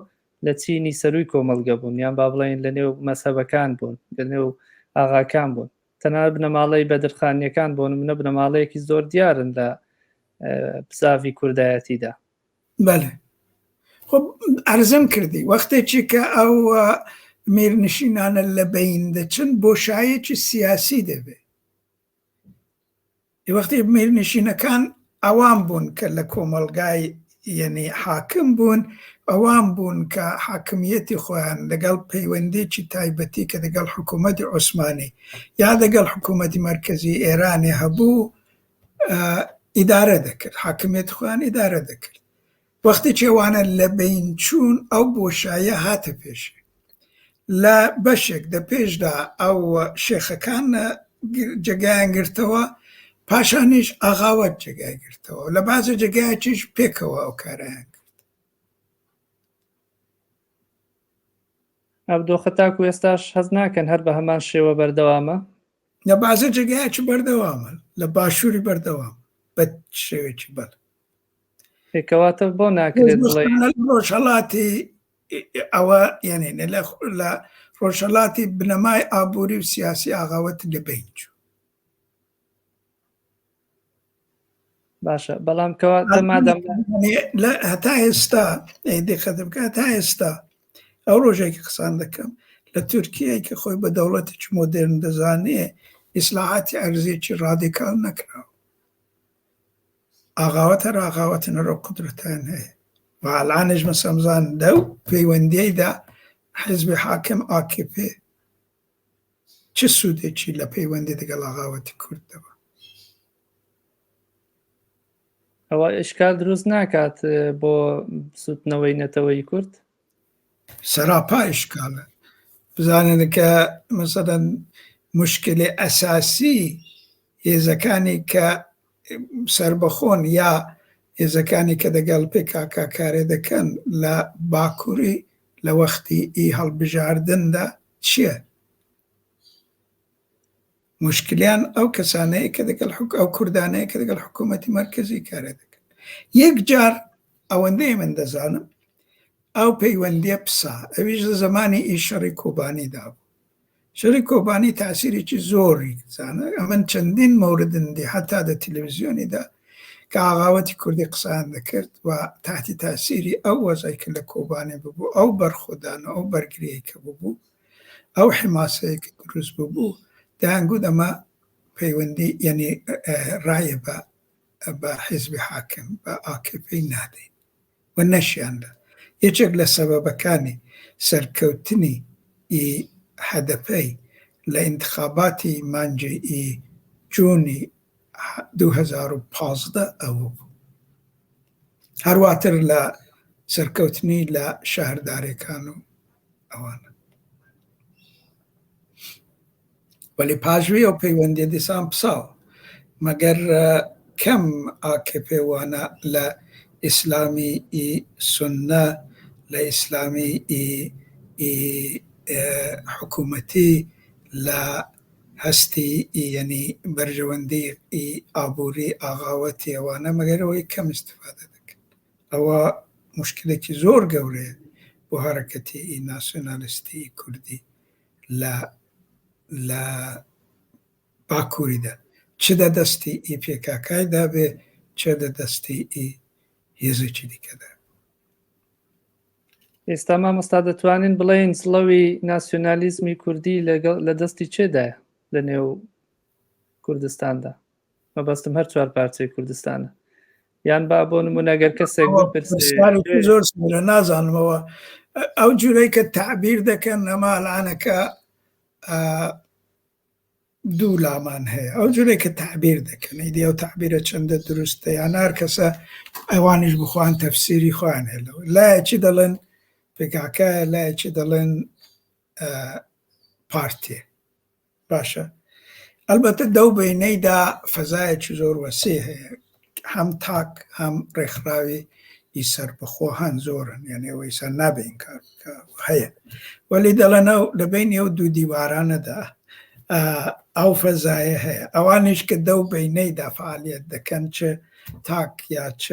لە چینی سەروی کۆمەڵگە بوون یان با بڵێن لە نێو مەسەبەکان بوون لە نێو ئاغاکان بوون تەنانەت بنەماڵەی بەدرخانیەکان بۆ نمونە بنەماڵەیەکی زۆر دیارن لە بزاڤی کوردایەتیدا. بەلێ خۆ عەرزم کردی وەختێکی کە ئەو میرنشینانە لە بەین دەچن بۆشایەکی سیاسی دەبێ وەختی میرنشینەکان ئەوان بوون کە لە کۆمەڵگای یەنی حاکم بوون ئەوان بوون کە حاکمییەتی خۆیان لەگەڵ پەیوەندییەکی تایبەتی کە دەگەڵ حکوومەتی عوسمانی یا دەگەڵ حکوومەتی مەرکەزی ئێرانێ هەبوو ئیدارە دەکرد، حاکمییەتی خۆیان ئیدارە دەکرد. وەختێکی ئەوانە لە بەین چوون ئەو بۆشاییە هاتە پێشێ. لە بەشێک دە پێشدا ئەو شێخەکان جێگایان گرتەوە، پاشانیش ئاغاوەت جێگای گرتەوە. لە بازێ جێگایەکیش پێکەوە ئەو کارەیان کرد. ئەو دۆخە تاکو ئێستاش هەست ناکەن هەر بە هەمان شێوە بەردەوامە؟ لە بازێ جێگایەکی بەردەوامە، لە باشووری بەردەوام بە شێوەیەکی بەڵێ. کەواتە بۆ ناکرێت بڵێ ڕۆژهەڵاتی ئەوە یعنی لە ڕۆژهەڵاتی بنەمای ئابووری و سیاسی ئاغاوەت لە بین چوو. باشە بەڵام کەواتە مادەم هەتا ئێستا دیقەت بکە تا ئێستا ئەو ڕۆژێکی قسان دەکەم لە تورکیای کە خۆی بە دەوڵەتێکی مۆدێرن دەزانێ ئیسلاحاتی ئەرزیەکی ڕادیکال نەکراوە. ئاغاوەت هەر ئاغاوەتن هەر ئەو قودرەتەیان هەیە و ئەلئانیش مەسەلەن بزان لەو پەیوەندیەیدا حیزبی حاکم AKP چ سوودێکی لە پەیوەندی دەگەڵ ئاغاوەتی کورد دەبا؟ ئەوە ئیشکال دروست ناکات بۆ بزوتنەوەی نەتەوەی کورد؟ سەراپا ئیشکالە. بزانن کە مەسەلەن مشکلی ئەساسی هێزەکانی کە سەربەخۆن یا هێزەکانی کە دەگەڵ پێکاکا کارێ دەکەن لە باکووری لە وەختی ئی هەڵبژاردندا چییە؟ موشکلیان ئەو کەسانەیە کە دەگەڵ حک ئەو کوردانەیە کە دەگەڵ حکوومەتی مەرکەزی کارێ دەکەن. یەک جار ئەوەندەی من دەزانم ئەو پەیوەندیە پسا ئەویش لە زەمانی ئی شەڕی کۆبانیدا بوو. شەڕی کۆبانی تاسیرێکی زۆری زانە ئەمن چەندین مەوردن دی حتا دە تەلەڤیزیۆنیدا کە ئاغاوەتی کوردی قسەیان دەکرد و تاتی تاسیری ئەو وەزای کە لە کۆبانی ببوو ئەو بەرخۆدان و ئەو بەرگریەی کە ببوو ئەو حماسەیە کە دروست ببوو دەیانگوت ئەمە پەیوەندی یعنی ڕایە بە بە حیزبی حاکم بە ئاکپی نادەین و نەشیاندا. یەکێک لە سەبەبەکانی سەرکەوتنی ئی هەدەپەی لە ئینتخاباتی مانگی ئی جوونی 2015 ئەوە بوو. هەرواتر لە سەرکەوتنی لە شەهردارێکان و ئەوانە. وەلی پاژوی ئەو پەیوەندیە دیسان پساوە. مەگەر کەم ئاکەپێ وانە لە ئیسلامی ئی سوننە، لە ئیسلامی ئی ئی حکوومەتی، لە هەستی ئی یەنی بەرژەوەندی ئی ئابووری ئاغاوەتی ئەوانە مەگەر ئەوەی کەم ئیستفادە دەکەن. ئەوە موشکلێکی زۆر گەورەیە بۆ حەرەکەتی ئی ناسیۆنالیستی کوردی لە لە باکووریدا چ دە دەستی ئی پێکاکایدا بێ چ دە دەستی ئی هێزێکی دیکەدا. ئێستا مامۆستا دەتوانین بڵێین زڵەوی ناسیۆنالیزمی کوردی لەگەڵ لە دەستی چێدایە لە نێو کوردستاندا؟ مەبەستم هەر چوار پارچەی کوردستانە یان با بۆ نمونە گەر کەسێک زۆر سەیرە نازانمەوە ئەو جورەی کە تعبیر دەکەن ئەمە ئەلانەکە دوو لامان هەیە ئەو جورێک کە تعبیر دەکەن ئیدی ئەو تعبیرە چەندە دروستە یان هەر کەسە ئەوانیش بخوان تەفسیری خۆیان هەیە لەوە لایەکی دەڵێن پێکاکایە لایەکی دەڵێن پارتێ باشە ئەلبەتە دەو بەینەیدا فەزایەکی زۆر وەسیع هەیە هەم تاک هەم ڕێکخراوی ئی سەربەخۆ هەن زۆرن یعنی ئەوە ئیسان نابێ ئینکار بکە هەیە وەلی دەڵێن ئەو لە بەینی ئەو دوو دیوارانەدا ئەو فەزایە هەیە ئەوانیش کە دەو بەینەیدا فعالیت دەکەن چ تاک یا چ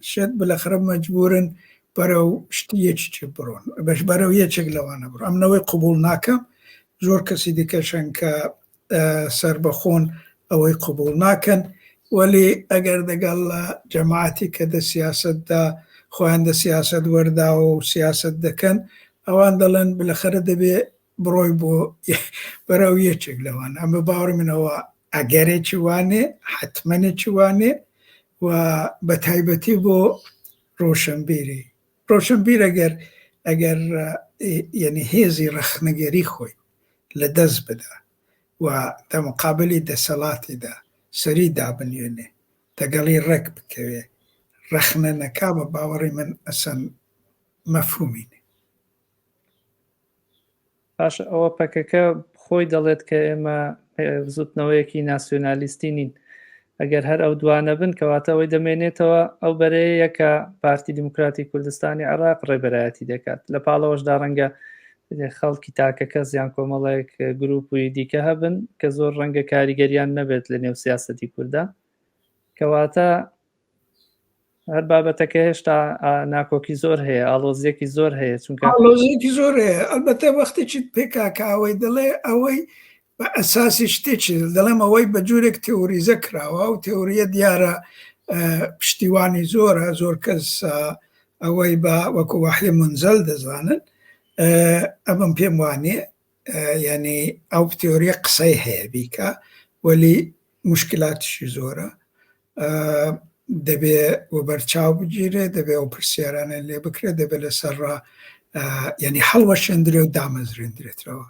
شت بلەخرە مەجبورن بەرەو شتی یەکێکی بڕۆن بەش بەرەو یەکێک لەوانە بڕۆن ئەمنەوەی قبول ناکەم زۆر کەسی دیکەش هەن کە سەربەخۆن ئەوەی قبوڵ ناکەن وەلی ئەگەر دەگەڵ جەماعەتی کە دە سیاسەتدا خۆیان دە سیاسەت وەرداوە و سیاسەت دەکەن ئەوان دەڵێن بلەخەرە دەبێ بڕۆی بۆ بەرەو یەکێک لەوان ئەمە باوەڕی منەوە ئەگەرێکی وانێ حتممەنێکی وانێ و بە تایبەتی بۆ ڕۆشنبیری. ڕۆشنبیر ئەگەر ئەگەر یعنی هێزی ڕەخنەگەری خۆی لە دەست بدا و دە مقابلی دەسەڵاتیدا سەری دابنوێنێ دەگەڵی ڕێک بکەوێ ڕەخنە نەکا بە باوەڕی من ئەسەن مەفهومی نیە. باشە ئەوە پەکەکە خۆی دەڵێت کە ئێمە بزوتنەوەیەکی ناسیۆنالیستی نین ئەگەر هەر ئەو دوانە بن کەواتە ئەوەی دەمێنێتەوە ئەو بەرەیە کە پارتی دیموکراتی کوردستانی عێراق ڕێبەرایەتی دەکات لە پاڵەوەشدا ڕەنگە خەڵکی تاکە کەس یان کۆمەڵێک گروپ و دیکە هەبن کە زۆر ڕەنگە کاریگەریان نەبێت لە نێو سیاسەتی کووردا کەواتە هەر بابەتەکە هێشتا ناکۆکی زۆر هەیە ئاڵۆزیەکی زۆر هەیە چونکە ئاڵۆزیەکی زۆر هەیە ئەلبەتە وەختێکی پێکاکە ئەوەی دەڵێ ئەوەی بە ئەساسی شتێکی دەڵێم ئەوەی بە جورێک تێوریزە کراوە و تێوریە دیارە پشتیوانی زۆرە زۆر کەس ئەوەی بە وەکو وەحی منزل دەزانن ئەمەم پێم وانێ یعنی ئەو تێوریە قسەی هەیە بیکە وەلی مشکلاتیشی زۆرە دەبێ وەبەرچاو بگیرێ دەبێ ئەو پرسیارانە لێ بکرێت دەبێت لەسەر ڕا یعنی هەڵوەشێندرێ و دامەزرێندرێتەوە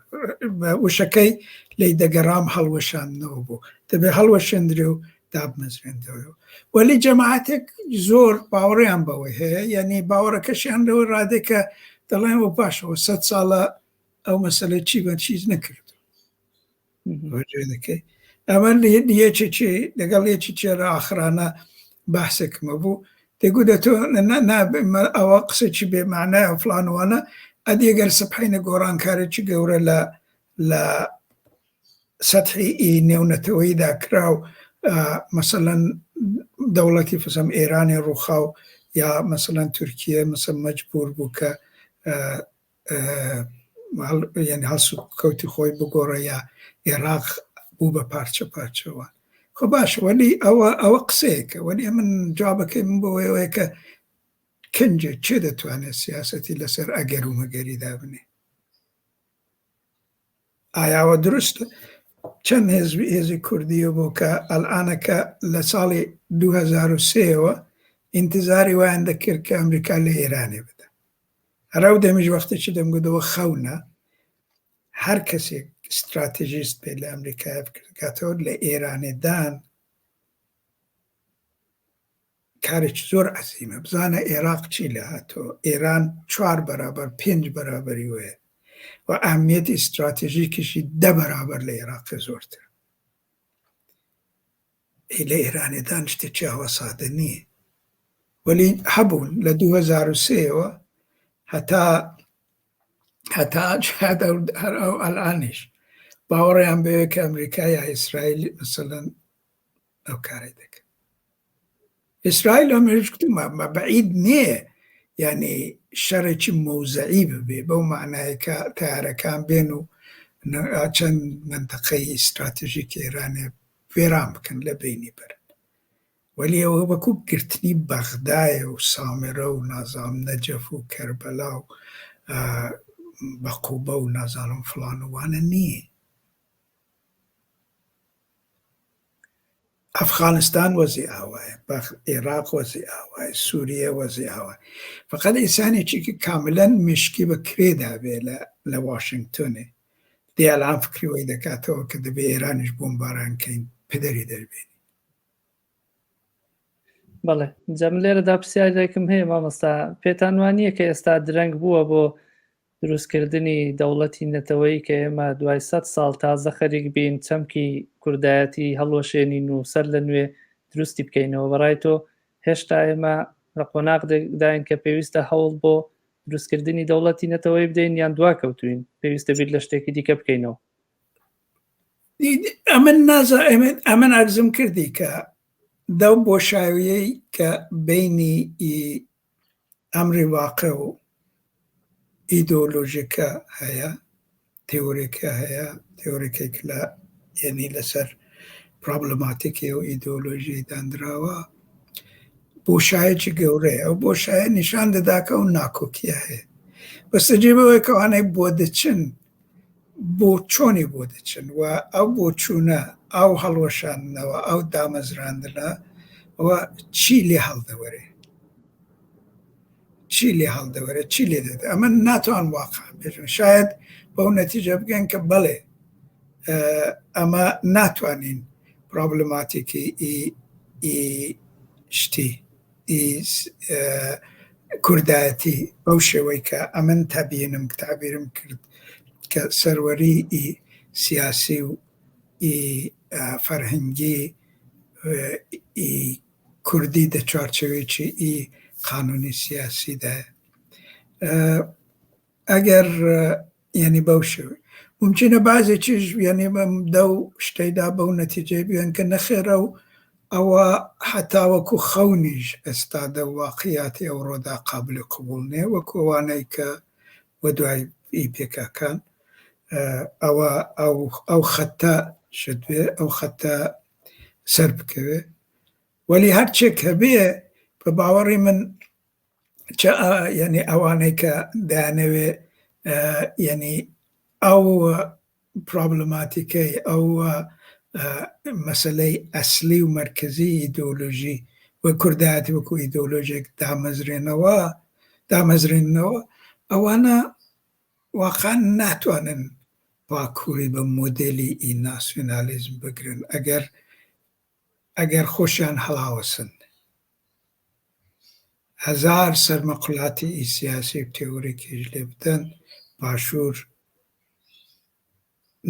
وشەکەی لی دەگەڕام هەڵوەشاندنەوە بوو دەبێ هەڵوەشێندرێ و دابمەزرێندەوە وەلی جەماعەتێک زۆر باوەڕیان بەوەی هەیە یعنی باوەڕەکەشیان لەوەی ڕادێکە دەڵێن و باشەوە سە ساڵە ئەو مەسەلە چی بە چیز نەکرد دەکەی ئەمە یەکێکی لەگەڵ یەکی چێرە ئاخرانە باسێکمە بوو دەگو دە تۆ ئەوە قسەی بێ معنای فلانوانە ئەدی گەر سبحینە گۆڕانکارێکی گەورە لە لە سەحی نێونەتەوەیدا کرا و مەسەەن دەوڵەتی فسم ئێرانی ڕووخاو یا مەسەەن تورکیە مەسەل مەجبور بوو کە یعنی هەڵسوکەوتی خۆی بگۆڕە یا عێراق بوو بە پارچە پارچەوە خۆ باش وەلی ئەوە ئەوە قسەیەکە وەلی من جوابەکەی من بۆ ئەوەیە کە کنجێ چێ دەتوانێت سیاسەتی لەسەر ئەگەر و مەگەری دابنێ ئایاوە دروستە چەند هێزبی هێزی کوردیە بۆ کە ئەلئانەکە لە ساڵی 2023ەوە ئینتزاری وایان دەکرد کە ئەمریکا لە ئێرانێ بدا هەر ئەو دەمیش وەختێکی دەمگوتەوە خەونە هەر کەسێک ستراتێژیست بێت لە ئەمریکای بکاتەوە لە ئێرانێدان کارێکی زۆر عەزیمە بزانە ئێراق چی لە هاتۆ ئێران چوار بەرابەر پێنج بەرابەری وەیە و ئەهمیەتی ستراتێژیکیشی دە بەرابەر لە ئێراقێ زۆرتر لە ئێرانێدان شتێکی ئاوا سادە نییە وەلی هەبوون لە 2023ەوە هەتا هەتا هەر ئەو ئەلئانیش باوەڕیان بێ کە ئەمریکا یا ئیسرائیل مەسەلەن ئەو کارەی دەکەن ئیسرائیل ئەمریش گوتمە بەعید نییە یعنی شەڕێکی مەوزەعی ببێ بەو معنایە کە تارەکان بێن و چەند منتەقەی ئیستراتژیک ئێرانێ وێران بکەن لە بینی بەرن وەلی ئەوە وەکو گرتنی بەغدایە و سامرە و نازانم نەجەف و کەربەلا و بەقوبە و نازانم فڵان و وانە نییە. ئەفغانستان وەزی ئاوایە، ئێراق وەزی ئاوایە، سووریە وەزی ئاوایە. فقط ئینسانێکی کە کاملەن مشکی بە کرێدا بێ لە واشنگتۆنێ دێ ئەلان فکری وەی دەکاتەوە کە دەبێ ئێرانیش بۆمباران کەین پدەری دەربێنین. بەڵێ جا من لێرەدا پرسیارێکم هەیە مامۆستا پێتان وانییە کە ئێستا درەنگ بووە بۆ دروستکردنی دەوڵەتی نەتەوەیی کە ئێمە دوای سە ساڵ تازە خەریک بین چەمکی کوردایەتی هەڵوەشێنین و سەر لە نوێ دروستی بکەینەوە بەڕای تۆ هێشتا ئێمە لە قۆناغداین کە پێویستە هەوڵ بۆ دروستکردنی دەوڵەتی نەتەوەی بدەین یان دوا کەوتوین پێویستە بیر لە شتێکی دیکە بکەینەوە ئەمن نازە ئەمن ئەرزم کردی کە دەو بۆشاویەی کە بینی ئەمری واقع و ئیدۆلۆژیکە هەیە تێۆریکە هەیە تێۆریکێک لە یعنی لەسەر پرابلماتیکی و ئیدۆلۆژی دانراوە بۆشایەکی گەورەیە ئەو بۆشایە نیشان دەدا کە ئەو ناکۆکیە هەیە بەسەجێ بەوەی کەوانەی بۆ دەچن بۆ چۆنی بۆ دەچن و ئەو بۆچوونە ئەو هەڵوەشاندنەوە ئەو دامەزراندنە ئەوە چی لێ هەڵدەوەرێ؟ چی لێ هەڵدەوەرێ چی لێ دێت ئەمە ناتوان واقع بێژم شاید بەو نەتیجە بگەن کە بەڵێ ئەمە ناتوانین پرۆبلماتیکی ئی شتی ئی کوردایەتی بەو شێوەی کە ئەمن تەبیینم تعبیرم کرد کە سەروەری ئی سیاسی و ئی فەرهەنگی ئی کوردی دە چوارچێوەیەکی ئی قانونی سیاسیدایە ئەگەر یعنی بەو شێوەی ممکنە بازێکیش یعنی بەم دەو شتەیدا بەو نەتیجەی بگەن کە نەخێرە و ئەوە حتا وەکو خەونیش ئێستا دە واقعیاتی ئەوڕۆدا قابلی قبوڵ نییە وەکو ئەوانەی کە وە دوای ئی پێکاکان ئەوە ئەو ئەو خەتە شت بێ ئەو خەتە سەر بکەوێ وەلی هەرچێک هەبێ بە باوەڕی من چ یعنی ئەوانەی کە دەیانەوێ یعنی ئەو پرۆبلماتیکەی ئەو مەسلەی ئەسلی و مەرکەزی ئیدۆلۆژی و کوردایەتی وەکو ئیدۆلۆژێک دامەزرێنەوە دامەزرێنەوە ئەوانە واقعا ناتوانن باکووری بە مۆدێلی ئی ناسیۆنالیزم بگرن ئەگەر ئەگەر خۆشیان هەڵاوسن هەزار سەرمەقولاتی ئی سیاسی و تێۆریکیش لێ بدەن باشوور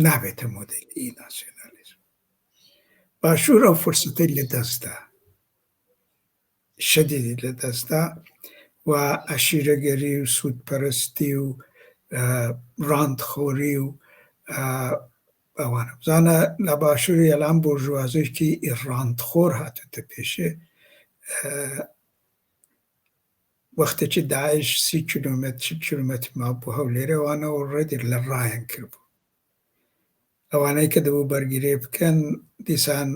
نابێتە مۆدێلی ئی ناسیۆنالیزم. باشوور ئەو فرسەتەی لە دەستدا شەدیدی لە دەستدا و عەشیرەگەری و سوودپەرستی و ڕانتخۆری و ئەوانە بزانە لە باشووری ئەلان بۆرژوازێکی ڕانتخۆر هاتوتە پێشێ وەختێکی داعش سی کیلومتر چل کیلومتر مابوو هەولێرێ ئەوانە ئۆڵڕێدی لە ڕایان کردبوو ئەوانەی کە دەبوو بەرگیرێ بکەن دیسان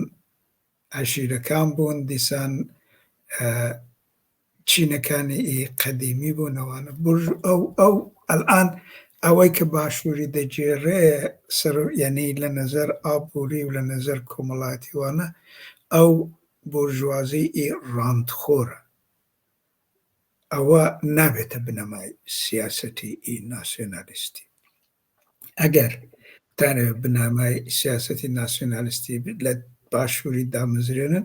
عەشیرەکان بوون دیسان چینەکانی ئی قەدیمی بوون ئەوانە بورژ ئەو ئەو ئەلئان ئەوەی کە باشووری دەگێڕێ سەر یعنی لە نەزەر ئابووری و لە نەزەر کۆمەڵایەتی وانە ئەو بورژوازی ئی ڕانتخۆرە ئەوە نابێتە بنەمای سیاسەتی ئی ناسیۆنالیستی ئەگەر بتانەوێت بنەمای سیاسەتی ناسیۆنالیستی لە باشووری دامەزرێنن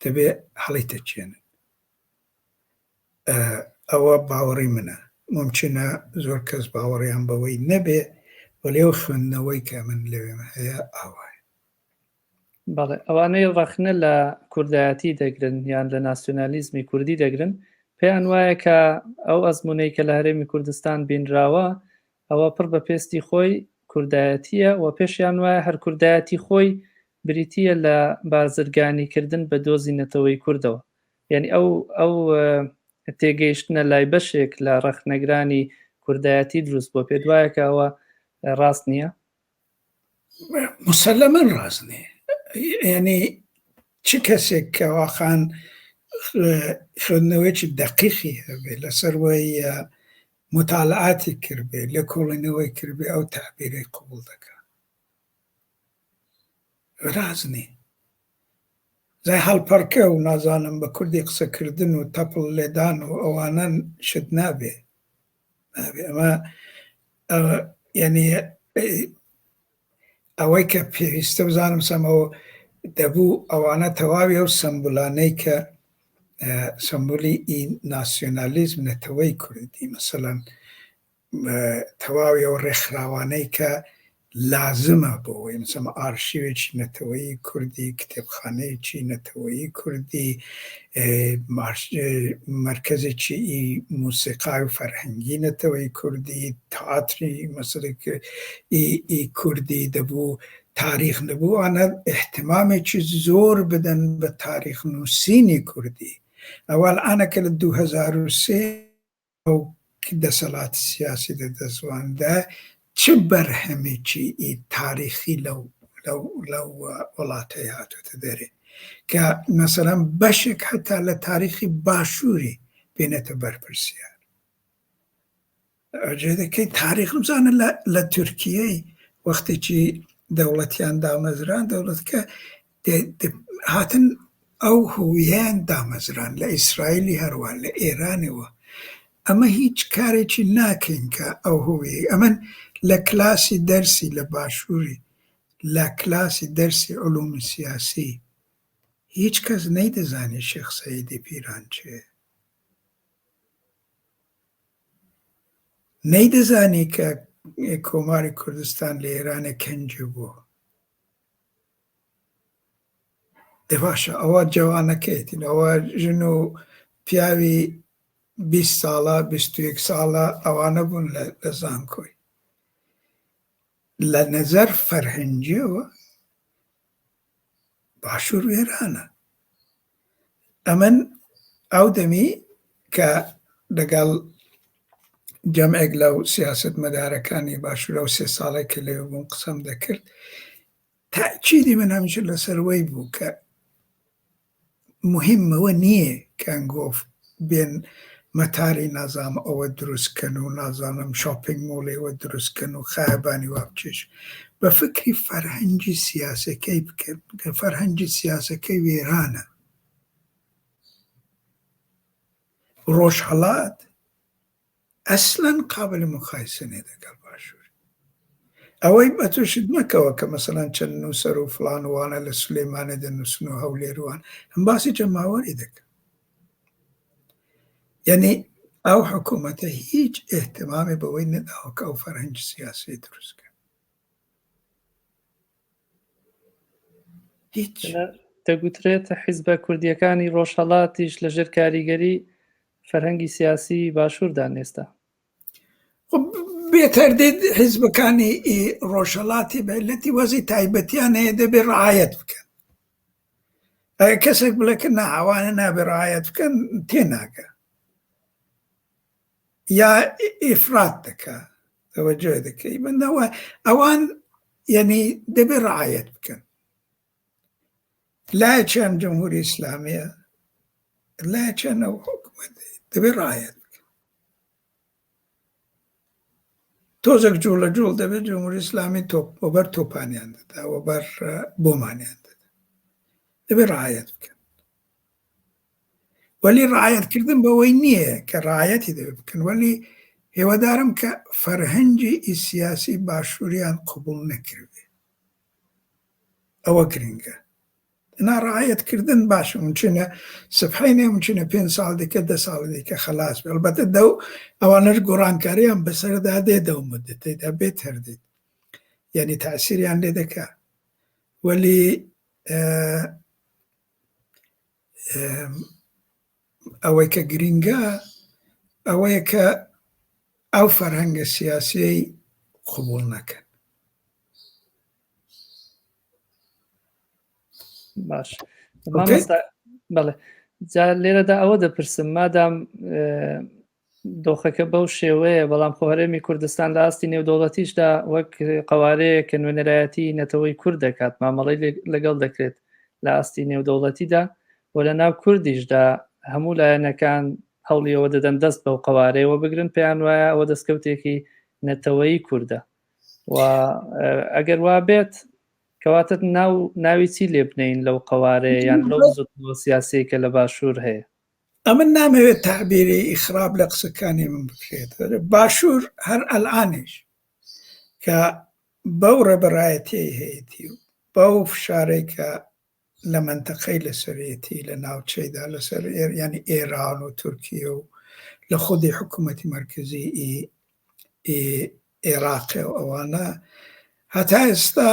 دەبێ هەڵیتەچێنن ئەوە باوەڕی منە ممکنە زۆر کەس باوەڕیان بەوەی نەبێ وەلێ ئەو خوێندنەوەی کە من لەوێم هەیە ئاوایە. بەڵێ ئەوانەی ڕەخنە لە کوردایەتی دەگرن یان لە ناسیۆنالیزمی کوردی دەگرن پێیان وایە کە ئەو ئەزمونەی کە لە هەرێمی کوردستان بینراوە ئەوە پڕ بە پێستی خۆی کوردایەتیە و پێشیان وایە هەر کوردایەتی خۆی بریتیە لە بازرگانیکردن بە دۆزی نەتەوەی کوردەوە یعنی ئەو ئەو تێگەیشتنە لای بەشێک لە ڕەخنەگرانی کوردایەتی دروست بۆ پێت وایە کە ئەوە ڕاست نییە؟ مسلما ڕاست نییە یعنی چ کەسێک کە واقعا خوێندنەوەیەکی دەقیقی هەبێ لەسەر وەی متالعاتی کردبێ لێکۆڵینەوەی کردبێ ئەو تعبیرەی قبوڵ دەکا ڕاست نییە زای هەڵپەڕکە و نازانم بە کوردی قسەکردن و تەپڵ لێدان و ئەوانە شت نابێ نابێ ئەمە یعنی ئەوەی کە پێویستە بزانم سەمەوە دەبوو ئەوانە تەواوی ئەو سەمبولانەی کە سەمبولی ئی ناسیۆنالیزم نەتەوەی کوردی مەسەلەن تەواوی ئەو ڕێکخراوانەی کە لازمە بۆ ئەوەی مەسەلەن ئارشیوێکی نەتەوەیی کوردی، کتێبخانەیەکی نەتەوەیی کوردی، مەرکەزێکی موسیقای و فەرهەنگی نەتەوەی کوردی، تئاتری مەسەلەن ئی کوردی دەبوو تاریخ دەبوو ئەوانە ئیهتمامێکی زۆر بدەن بە تاریخ نووسینی کوردی. ئەوە ئەلئانە کە لە 2003 ئەو دەسەڵاتی سیاسی دە دەست واندا چ بەرهەمێکی ئی تاریخی لەو لەو لەو وڵاتەی هاتۆتە دەرێ کە مەسەلەن بەشێک حتا لە تاریخی باشووری بێنێتە بەرپرسیار جێدەکەی تاریخ بزانە لە لە تورکیەی وەختێکی دەوڵەتیان دامەزران دەوڵەتکە هاتن ئەو هویەیان دامەزران لە ئیسرائیلی هەروە لە ئێرانەوە. ئەمە هیچ کارێکی ناکەین کە ئەو هویەی ئەمن لە کلاسی دەرسی لە باشووری لە کلاسی دەرسی علوم سیاسی هیچ کەس نەیدەزانی شێخ سەعیدی پیران چێ نەیدەزانی کە کۆماری کوردستان لە ئێرانێ کەنجێ بووە. دە باشە ئەوە جەوانەکەیەتی ئەوە ژن و پیاوی 20 ساڵە 21 ساڵە ئەوانە بوون لە زانکۆی لە نەزەر فەرهەنگیەوە باشوور وێرانە ئەمن ئەو دەمی کە لەگەڵ جەمعێک لەو سیاسەتمەدارەکانی باشوور ئەو سێ ساڵێک کە لەوێ بووم قسەم دەکرد تاکیدی من هەمیشە لەسەر وەی بوو کە مهمەوە نییە کە ئەنگۆف بێن مەتاری نازانم ئەوە دروست کەن و نازانم شۆپینگ مۆڵی ئەوە دروست کەن و خایەبانی وا بکێش بە فکری فەرهەنگی سیاسەکەی بکەن کە فەرهەنگی سیاسەکەی وێرانە ڕۆژهەڵات ئەسلەن قابل مقایسە نیە دەگەڵ باشوور ئەوەی بە تووشت مەکەوە کە مەسەلەن چەند نووسەر و فڵان و وانە لە سولەیمانێ دەنووسن و هەولێر وان هەم باسی جەماوەری دەکەن یعنی ئەو حکوومەتە هیچ احتمامی بەوەی نەداوە کە ئەو فەرهەنگی سیاسی دروست کە هیچ دەگوترێت حیزبە کوردیەکانی ڕۆژهەڵاتیش لەژێر کاریگەری فەرهەنگی سیاسی باشووردان ئێستا. بێتەردید حیزبەکانی ڕۆژهەڵاتی بە عیللەتی وەزی تایبەتیان هەیە دەبێ ڕعایەت بکەن. ئەگەر کەسێک بڵێ کە نا ئەوانە نابێ ڕعایەت بکەن تێناگە یا ئیفرات دەکا تەوەجۆ دەکەی بەندەوە ئەوان یعنی دەبێ ڕعایەت بکەن. لایەکیان جمهوری ئیسلامیە لایەکیان ئەو حکومەت دەبێ ڕایەت بکەن تۆزێک جوڵە جوڵ دەبێت جمهوری ئیسلامی تۆپ وەبەر تۆپانیان دەدا وەبەر بۆمانیان دەدا دەبێ ڕایەت بکەن وەلی ڕایەتکردن بەوەی نییە کە ڕایەتی دەبێت بکەن وەلی هێوادارم کە فەرهەنگی سیاسی باشووریان قبول نەکردێ ئەوە گرنگە نا ڕعایەت کردن باشە ممکنە سبحینێ ممکنە پێنج ساڵ دیکە دە ساڵ دیکە خەلاس بێ ئەڵبەتە دەو ئەوانەش گۆڕانکاریان بەسەردا دێ دەو مدەتەیدا بێ تەردید یعنی تاسیریان لێ دەکا وەلی ئەوەی کە گرینگە ئەوەیە کە ئەو فەرهەنگە سیاسیەی قبوڵ نەکەن باش بەڵێ جا لێرەدا ئەوە دەپرسم مادام دۆخەکە بەو شێوەیە بەڵام خۆ هەرێمی کوردستان لە ئاستی نێودەوڵەتیشدا وەک قوارەیە کە نوێنەرایەتی نەتەوەی کورد دەکات مامەڵەی لەگەڵ دەکرێت لە ئاستی نێودەوڵەتیدا و لە ناو کوردیشدا هەموو لایەنەکان هەوڵیەوە دەدەن دەست بەو قوارەیەوە بگرن پێیان وایە ئەوە دەستکەوتێکی نەتەوەیی کوردە و ئەگەر وا بێت کەواتە ناو ناوی چی لێ بنین لەو قوارەیە یان لەو بزوتنەوە سیاسیەی کە لە باشوور هەیە؟ ئەمن نامەوێت تەعبیری خراپ لە قسەکانی من بکرێت باشوور هەر ئەلئانیش کە بەو ڕێبەرایەتیەی هەیەتی و بەو فشارەی کە لە مەنتەقەی لەسەرێتی لە ناوچەیدا لەسەر ینی ئێران و تورکیە و لە خودی حکوومەتی مەرکەزی ئێراقێ و ئەوانە هەتا ئێستا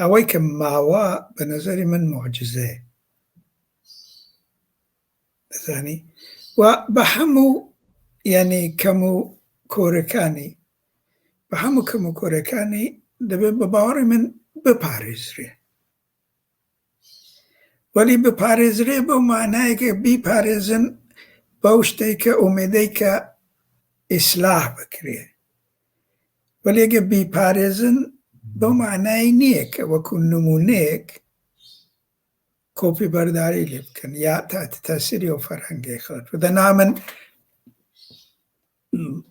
ئەوەی کە ماوە بە نەزەری من موعجزەیە دەزانی و بە هەموو یعنی کەم و کۆرەکانی بە هەموو کەم و کۆرەکانی دەبێت بە باوەڕی من بپارێزرێ وەلی بپارێزرێ بەو مانایە کە بیپارێزن بەو شتەی کە ئومێدەی کە ئیسلاح بکرێ وەلی ئەگەر بیپارێزن بەو مانای نییە کە وەکو نمونەیەک کۆپی بەرداری لێ بکەن یا تاسیری ئەو فەرهەنگەی خەڵک دەنا من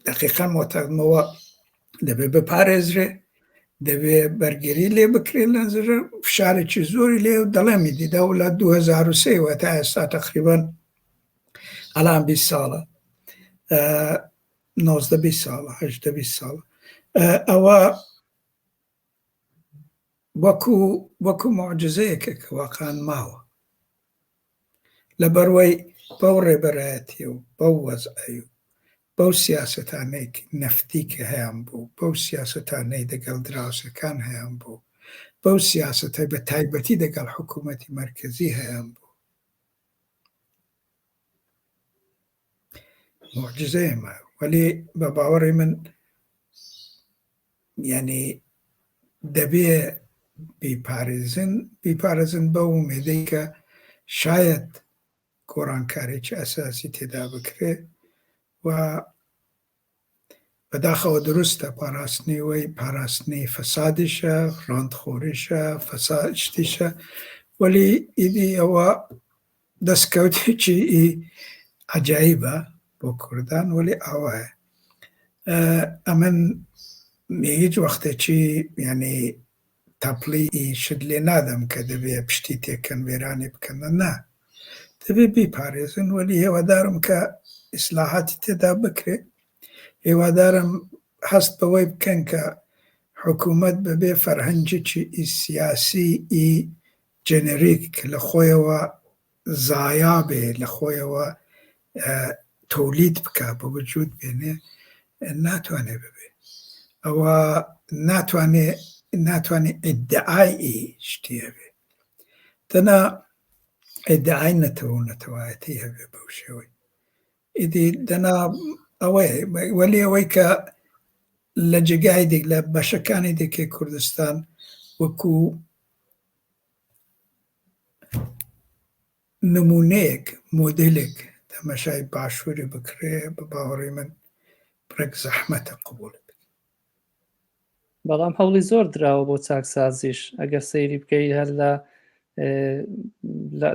دقیقا مۆتەقمەوە دەبێ بپارێزرێ دەبێ بەرگری لێ بکرێت لە فشارێکی زۆری لێ و دەڵێمی دیدا و لە 2023 وە تا ئێستا تقریبا ئەلان 20 ساڵە. 9 20 ساڵە 18 20 ساڵە ئەوە وەکو وەکو معجزەیەکە کە واقعا ماوە لەبەروەی بەو ڕێبەرایەتی و بەو وەزعی و بەو سیاسەتانەی نەفتی کە هەیان بوو بەو سیاسەتانەی دەگەڵ دراوسەکان هەیان بوو بەو سیاسەتە بە تایبەتی دەگەڵ حکوومەتی مەرکەزی هەیان بوو معجزەیە ما وەلی بە باوەڕی من یعنی دەبێ بیپارێزن بیپارێزن بەو ئومێدەی کە شاید گۆڕانکارێکی ئەساسی تێدا بکرێ و بەداخەوە دروستە پاراستنی وەی پاراستنی فەسادیشە ڕانتخۆریشە فەساد شتیشە وەلی ئیدی ئەوە دەستکەوتێکی ئی عەجایبە بۆ کوردان وەلی ئاوایە ئەمن هیچ وەختێکی یعنی تەپڵی ئی شت لێ نادەم کە دەبێ پشتی تێکەن وێرانی بکەن نا دەبێ بیپارێزن وەلی هێوادارم کە ئیسلاحاتی تێدا بکرێ هیوادارم هەست بەوەی بکەن کە حکوومەت بەبێ فەرهەنگێکی ئی سیاسی ئی جێنێریک کە لە خۆیەوە زایا بێ لە خۆیەوە تەولید بکا بە وجود بێنێ ناتوانێ ببێ ئەوە ناتوانێ ناتوانێ ئیدعای ئی شتی هەبێ تەنها ئیدعای نەتەوە و نەتەوایەتی هەبێ بەو شێوەی ئیدی دەنا ئەوەیە وەلی ئەوەی کە لە جێگای دیک لە بەشەکانی دیکەی کوردستان وەکو نمونەیەک مۆدێلێک تەمەشای باشووری بکرێ بە باوەڕی من بڕێک زەحمەتە قبوڵی بکەی. بەڵام هەوڵی زۆر دراوە بۆ چاکسازیش ئەگەر سەیری بکەی هەر لە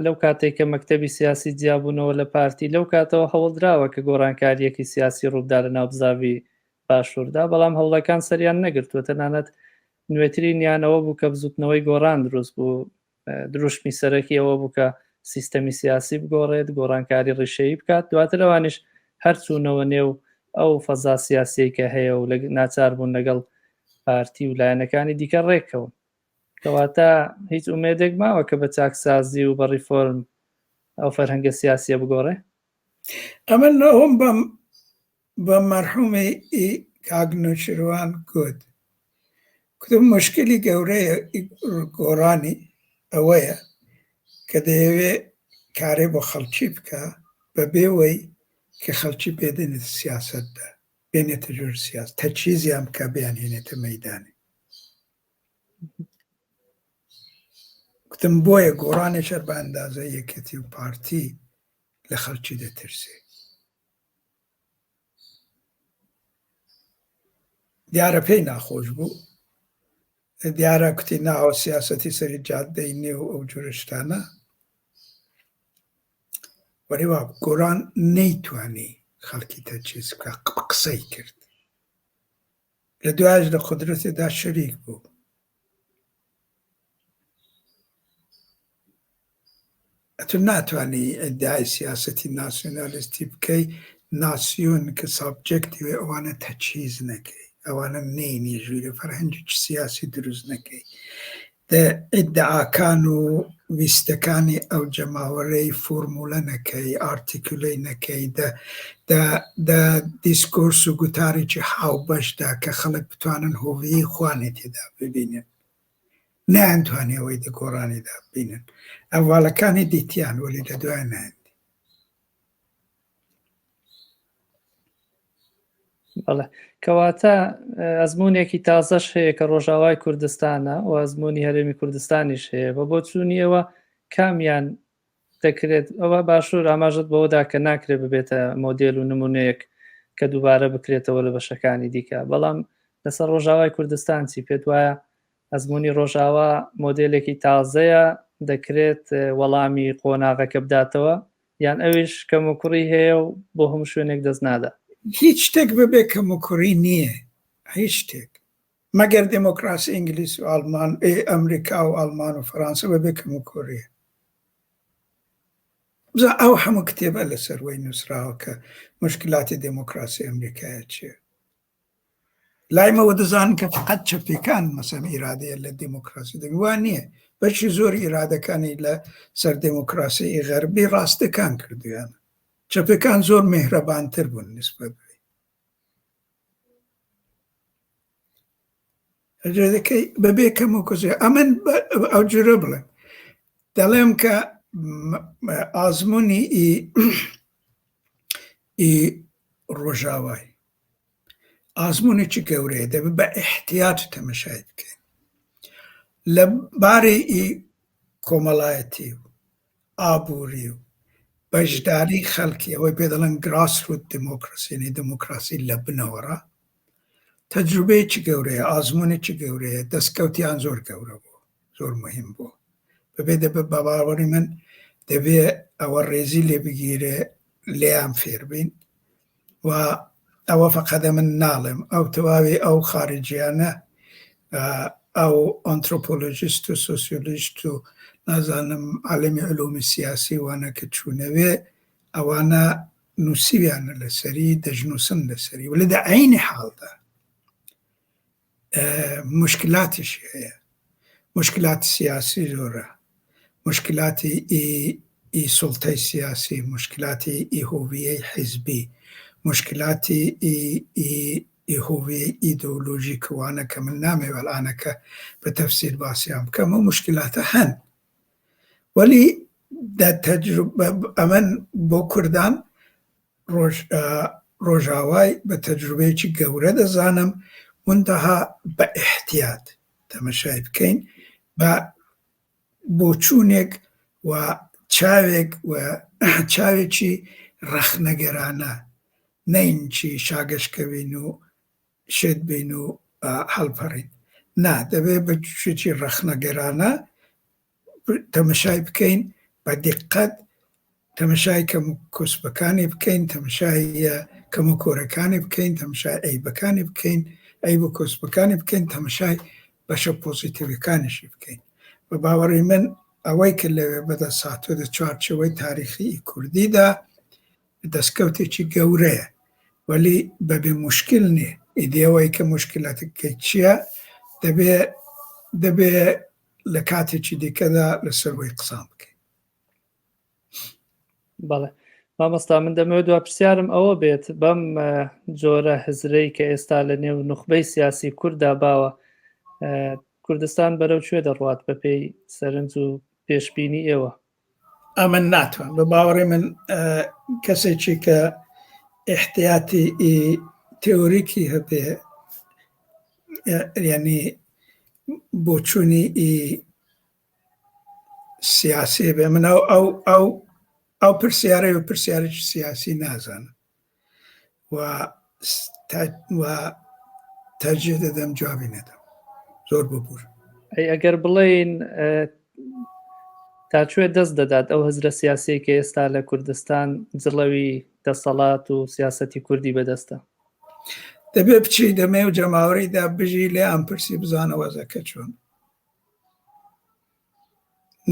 لەو کاتێک کە مەکتەبی سیاسی جیابوونەوە لە پارتی لەو کاتەوە هەوڵدراوە کە گۆڕانکاریەکی سیاسی ڕووبدا لە ناو بزاڤی باشووردا بەڵام هەوڵەکان سەریان نەگرتووە تەنانەت نوێترینیانەوە بوو کە بزوتنەوەی گۆڕان دروست بوو دروشمی سەرەکی ئەوە بوو کە سیستەمی سیاسی بگۆڕێت گۆڕانکاری ڕیشەیی بکات دواتر ئەوانیش هەرچوونەوە نێو ئەو فەزا سیاسیەی کە هەیە و ناچار بوون لەگەڵ پارتی و لایەنەکانی دیکە ڕێککەون کەواتە هیچ ئومێدێک ماوە کە بە چاکسازی و بە ڕیفۆرم ئەو فەرهەنگە سیاسیە بگۆڕێ؟ ئەمن ئەوم بەم بە مەرحومی ئی کاک نەوشیروان گوت کوتم مشکلی گەورەی گۆڕانی ئەوەیە کە دەیەوێ کارێ بۆ خەڵکی بکا بەبێ وەی کە خەڵکی بێنێتە سیاسەتدا بێنێتە ژوور سیاس تەچیزیان بکا بیانهێنێتە مەیدانێ کوتم بۆیە گۆڕانێک هەر بە ئەندازەی یەکێتی و پارتی لە خەڵکی دەترسێ دیارە پێی ناخۆش بوو دیارە کوتی ناوە سیاسەتی سەری جادەی نێو ئەو جورە شتانە وەری وا گۆران نەیتوانی خەڵکی تەچیز بکە قسەی کرد لە دوایش لە قودرەتێدا شەریک بوو ئەتو ناتوانی ئیدعای سیاسەتی ناسیۆنالیستی بکەی ناسیۆن کە سابجێکتی وێ ئەوانە تەجهیز نەکەی ئەوانە نەینی ژوورە فەرهەنگێکی سیاسی دروست نەکەی دە ئیدعاکان و ویستەکانی ئەو جەماوەرەی فۆرمولە نەکەی ئارتیکولەی نەکەی دە دە دە دیسکۆرس و گوتارێکی هاوبەشدا کە خەڵک بتوانن هۆڤیەی خوانێ تێدا ببینن نەیانتوانی ئەوەی دە گۆڕانیدا ببینن. ئەڤاڵەکانی دیتیان وەلی لە دوای نەیاندی. بەڵێ کەواتە ئەزمونێکی تازەش هەیە کە ڕۆژاوای کوردستانە و ئەزمموی هەرێمی کوردستانیش هەیە بە بۆچوونیەوە کامیان دەکرێت ئەوە باشوور ئاماژت بەوەدا کە ناکرێت ببێتە مۆدێل و نمونەیەک کە دووبارە بکرێتەوە لە بەشەکانی دیکە بەڵام لەسەر ڕۆژاوای کوردستان چی پێت وایە ئەزمموی ڕۆژاوا مۆدێلێکی تازەیە دەکرێت وەڵامی قۆناغەکە بداتەوە یان ئەویش کەموکوڕی هەیە و بۆ هەموو شوێنێک دەست نادا؟ هیچ شتێک بەبێ کەموکوڕی نییە، هیچ شتێک. مەگەر دێمۆکراسی ئینگلیس و ئاڵمان، ئێ ئەمریکا و ئاڵمان و فەرانسە بەبێ کەموکوڕییە. بزا ئەو هەموو کتێبە لەسەر وەی نووسراوە کە مشکلاتی دێمۆکراسی ئەمریکایە چییە. لای مەوە دەزانن کە فقط چەپەکان مەسەن ئیرادەیە لە دێمۆکراسی دەبی وا نییە بەشی زۆر ئیرادەکانی لە سەر دێمۆکراسی غەربی ڕاستەکان کردویان چەپەکان زۆر مهرەبانتر بوون نسبەت بێ ئەجێدەکەی بەبێ کەم و کوزێ ئەمن ئەو جورە بڵێم دەڵێم کە ئازمونی ئی ڕۆژاوای ئازمونێکی گەورەیە دەبێت بە ئیحتیات تەمەشای بکەین لە بارەی ئی کۆمەڵایەتی و ئابووری و بەشداری خەڵکی ئەوەی پێ دەڵێن گراسروت دموکراسی یعنی دموکراسی لە بنەوەڕا تەجروبەیەکی گەورەیە ئازمونێکی گەورەیە دەستکەوتیان زۆر گەورە بوو زۆر مهم بوو بەبێ دەبێ بە باوەڕی من دەبێ ئەوە ڕێزی لێ بگیرێ لێیان فێربین و ئەوە فەقەدە من ناڵێم ئەو تەواوی ئەو خارجیانە ئەو ئەنترۆپۆلۆژیست و سۆسیۆلۆژیست و نازانم عالمی علومی سیاسی وانە کە چوونەوێ ئەوانە نووسیویانە لەسەری دەژنووسن لەسەری و لە دە عینی حاڵدا مشکلاتیشی هەیە مشکلاتی سیاسی زۆرە مشکلاتی ئی سوڵتەی سیاسی مشکلاتی ئی هویەی حیزبی مشکلاتی ئی هویەی ئیدۆلۆژی کە وانە کە من نامەوێ ئەلئانەکە بە تەفسیل باسیان بکەم ئەو مشکلاتە هەن وەلی دە تەجروبە ئەمن بۆ کوردان ڕۆژاوای بە تەجروبەیەکی گەورە دەزانم منتەها بە ئیحتیات تەمەشای بکەین بە بۆچوونێک و چاوێک و چاوێکی ڕەخنەگەرانە نەین چی شاگەشکەوین و شێت بین و هەڵپەڕین نا دەبێ بە چێکی ڕەخنەگەرانە تەمەشای بکەین بە دیقەت تەمەشای کەم و کۆسپەکانی بکەین تەمەشای کەم و کۆرەکانی بکەین تەمەشای عەیبەکانی بکەین عەیب و کۆسپەکانی بکەین تەمەشای بەشە پۆزیتیڤەکانیشی بکەین بە باوەڕی من ئەوەی کە لەوێ بەدەست هاتووە لە چوارچێوەی تاریخی کوردیدا دەستکەوتێکی گەورەیە وەلی بەبێ موشکل نییە ئیدی ئەوەی کە موشکلاتەکەی چییە دەبێ دەبێ لە کاتێکی دیکەدا لەسەر وەی قسان بکەین. بەڵێ مامۆستا من دەمەوێت دوا پرسیارم ئەوە بێت بەم جۆرە هزرەی کە ئێستا لە نێو نوخبەی سیاسی کورددا باوە کوردستان بەرەو کوێ دەڕوات بەپێی سەرنج و پێشبینی ئێوە؟ ئەمن ناتوان بە باوەڕی من کەسێکی کە احتیاتی تئوریکی هەبێ یعنی بۆچوونی سیاسی بێ من ئەو ئەو ئەو ئەو پرسیارەی و پرسیارێکی سیاسی نازانم و و تەرجیح دەدەم جوابی نەدەم زۆر ببور. ئەی ئەگەر بڵێین تا کوێ دەست دەدات ئەو هزرە سیاسیەی کە ئێستا لە کوردستان جڵەوی دەسەڵات و سیاسەتی کوردی بەدەستە؟ دەبێ بچی دەمێ و جەماوەریدا بژی لێیان پرسی بزانە وەزەکە چۆن.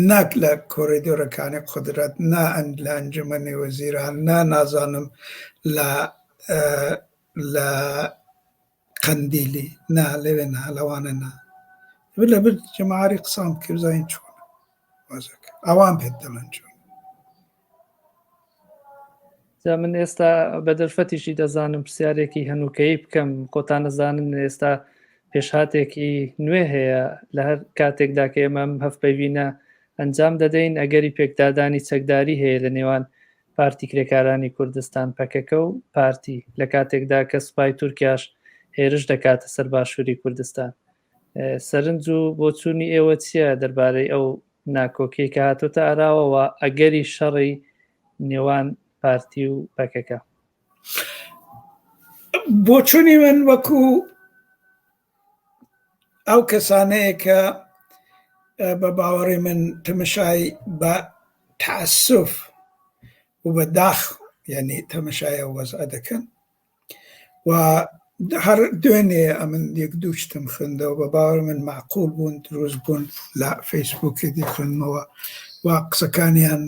نەک لە کۆریدۆرەکانی قودرەت، نا لە ئەنجومەنی وەزیران، نا نازانم لە لە قەندیلی، نا لەوێ نا لەوانە نا. لە بر جەماعەری قسان بکە بزانین چۆنە وەزەکە. ئەوان پێت دەڵێن چۆن. جا من ئێستا بە دەرفەتیشی دەزانم پرسیارێکی هەنووکەیی بکەم خۆتان نەزانن ئێستا پێشهاتێکی نوێ هەیە لە هەر کاتێکدا کە ئێمە ئەم هەفپەیڤینە ئەنجام دەدەین ئەگەری پێکدادانی چەکداری هەیە لە نێوان پارتی کرێکارانی کوردستان پەکەکە و پارتی لە کاتێکدا کە سوپای تورکیاش هێرش دەکاتە سەر باشووری کوردستان سەرنج و بۆچوونی ئێوە چییە دەربارەی ئەو ناکۆکیەی کە هاتۆتە ئاراوە و ئەگەری شەڕی نێوان پارتی و پەکەکە؟ بۆچوونی من وەکو ئەو کەسانەیە کە بە باوەڕی من تەمەشای بە تەعسف و بە داخ یعنی تەمەشای ئەو وەزعە دەکەن و هەر دوێنێ ئەمن یەک دوو شتم خوێندەوە بە باوەڕ من مەعقول بوون دروست بوون لە فەیسبووکی دی خوێندمەوە و قسەکانیان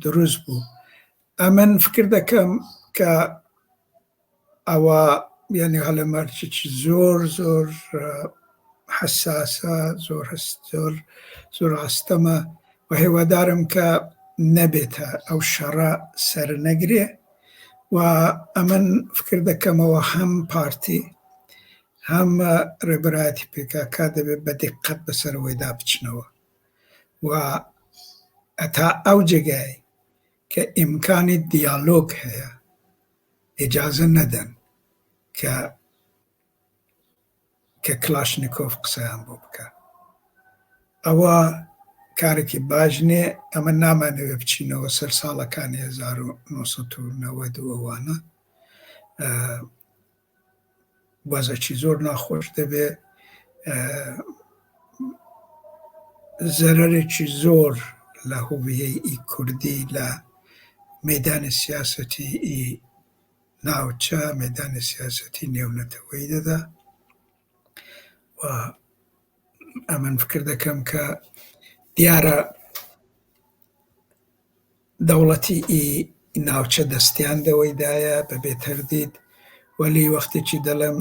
دروست بوو ئەمن فکر دەکەم کە ئەوە یعنی هەلەمەرچێکی زۆر زۆر حەساسە زۆر هەست زۆر زۆر ئاستەمە و هێوادارم کە نەبێتە ئەو شەڕە سەر نەگرێ و ئەمن فکر دەکەمەوە هەم پارتی هەم ڕێبەرایەتی پێکاکا دەبێت بە دیقەت بەسەرەوەیدا بچنەوە و ئەتا ئەو جێگای کە ئیمکانی دیالۆگ هەیە ئیجازە نەدەن کە کە کلاشنیکۆف قسەیان بۆ بکا ئەوە کارێکی باش نییە ئەمە نامانەوێ بچینەوە سەر ساڵەکانی 1990 و ئەوانە وەزەکی زۆر ناخۆش دەبێ زەرەرێکی زۆر لە هویەی ئی کوردی لە مەدانی سیاسەتی ئی ناوچە مەدانی سیاسەتی نێونەتەوەیی دەدا و ئەمن فکر دەکەم کە دیارە دەوڵەتی ئی ناوچە دەستیان دەوەیدایە بە بێ تەردید وەلی وەختێکی دەڵێم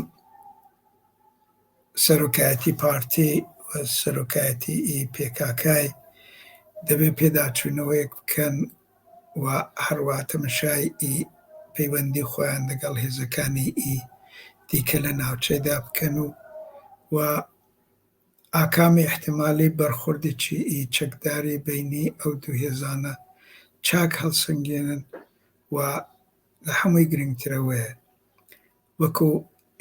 سەرۆکایەتی پارتی و سەرۆکایەتی ئی پێکاکای دەبێ پێداچوونەوەیەک بکەن و هەروە تەمەشای ئی پەیوەندی خۆیان لەگەڵ هێزەکانی ئی دیکە لە ناوچەیدا بکەن و و ئاکامی ئیحتیمالی بەرخوردێکی ئی چەکداری بەینی ئەو دوو هێزانە چاک هەڵسەنگێنن و لە هەمووی گرنگترەوەیە وەکو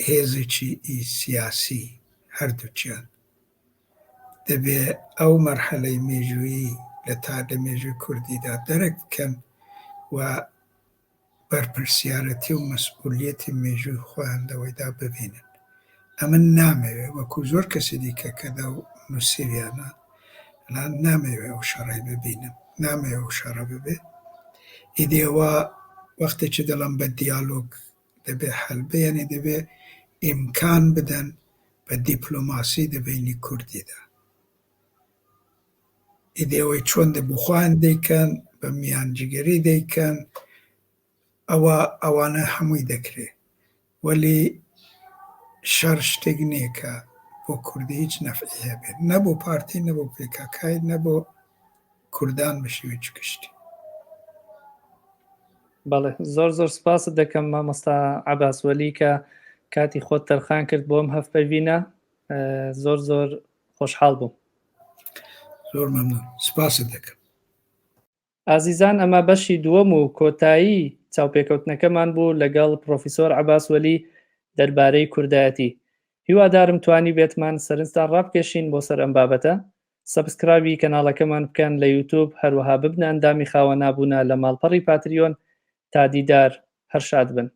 هێزێکی ئی سیاسی هەردووکیان دەبێ ئەو مەرحەلەی مێژوویی لە تا لە مێژووی کوردیدا دەرک بکەن و بەرپرسیارەتی و مەسئولیەتی مێژووی خۆیان لەوەیدا ببینن. ئەمن نامەوێ وەکو زۆر کەسی دیکە کە دەو نووسیویانە نامەوێ ئەو شەڕەی ببینم، نامەوێ ئەو شەڕە ببێ. ئیدی ئەوە وەختێکی دەڵێم بە دیالۆگ دەبێ حەل بێ یانی دەبێ ئیمکان بدەن بە دیپلۆماسی دە بەینی کوردیدا. ئیدی ئەوەی چۆن دەبوو خۆیان دەیکەن، بە میانجیگەری دەیکەن، ئەوە ئەوانە هەمووی دەکرێ. وەلی شەڕ شتێک نییە کە بۆ کوردی هیچ نەفعی هەبێت، نە بۆ پارتی، نە بۆ پێکاکای، نە بۆ کوردان بە شێوەیەکی گشتی. بەڵێ زۆر زۆر سپاست دەکەم مامۆستا عەباس وەلی کە کاتی خۆت تەرخان کرد بۆم هەڤپەیڤینە زۆر زۆر خۆشحاڵ بووم. زۆر مەمنون سپاست دەکەم. ئازیزان ئەمە بەشی دووەم و کۆتایی چاوپێکەوتنەکەمان بوو لەگەڵ پرۆفیسۆر عەباس وەلی دەربارەی کوردایەتی. هیوادارم توانیبێتمان سەرنجتان ڕابکێشین بۆ سەر ئەم بابەتە. subscribe ی کەناڵەکەمان بکەن لە یوتوب هەروەها ببنە ئەندامی خاوەن ئابوونە لە ماڵپەڕی پاتریۆن تا دیدار هەر شاد بن.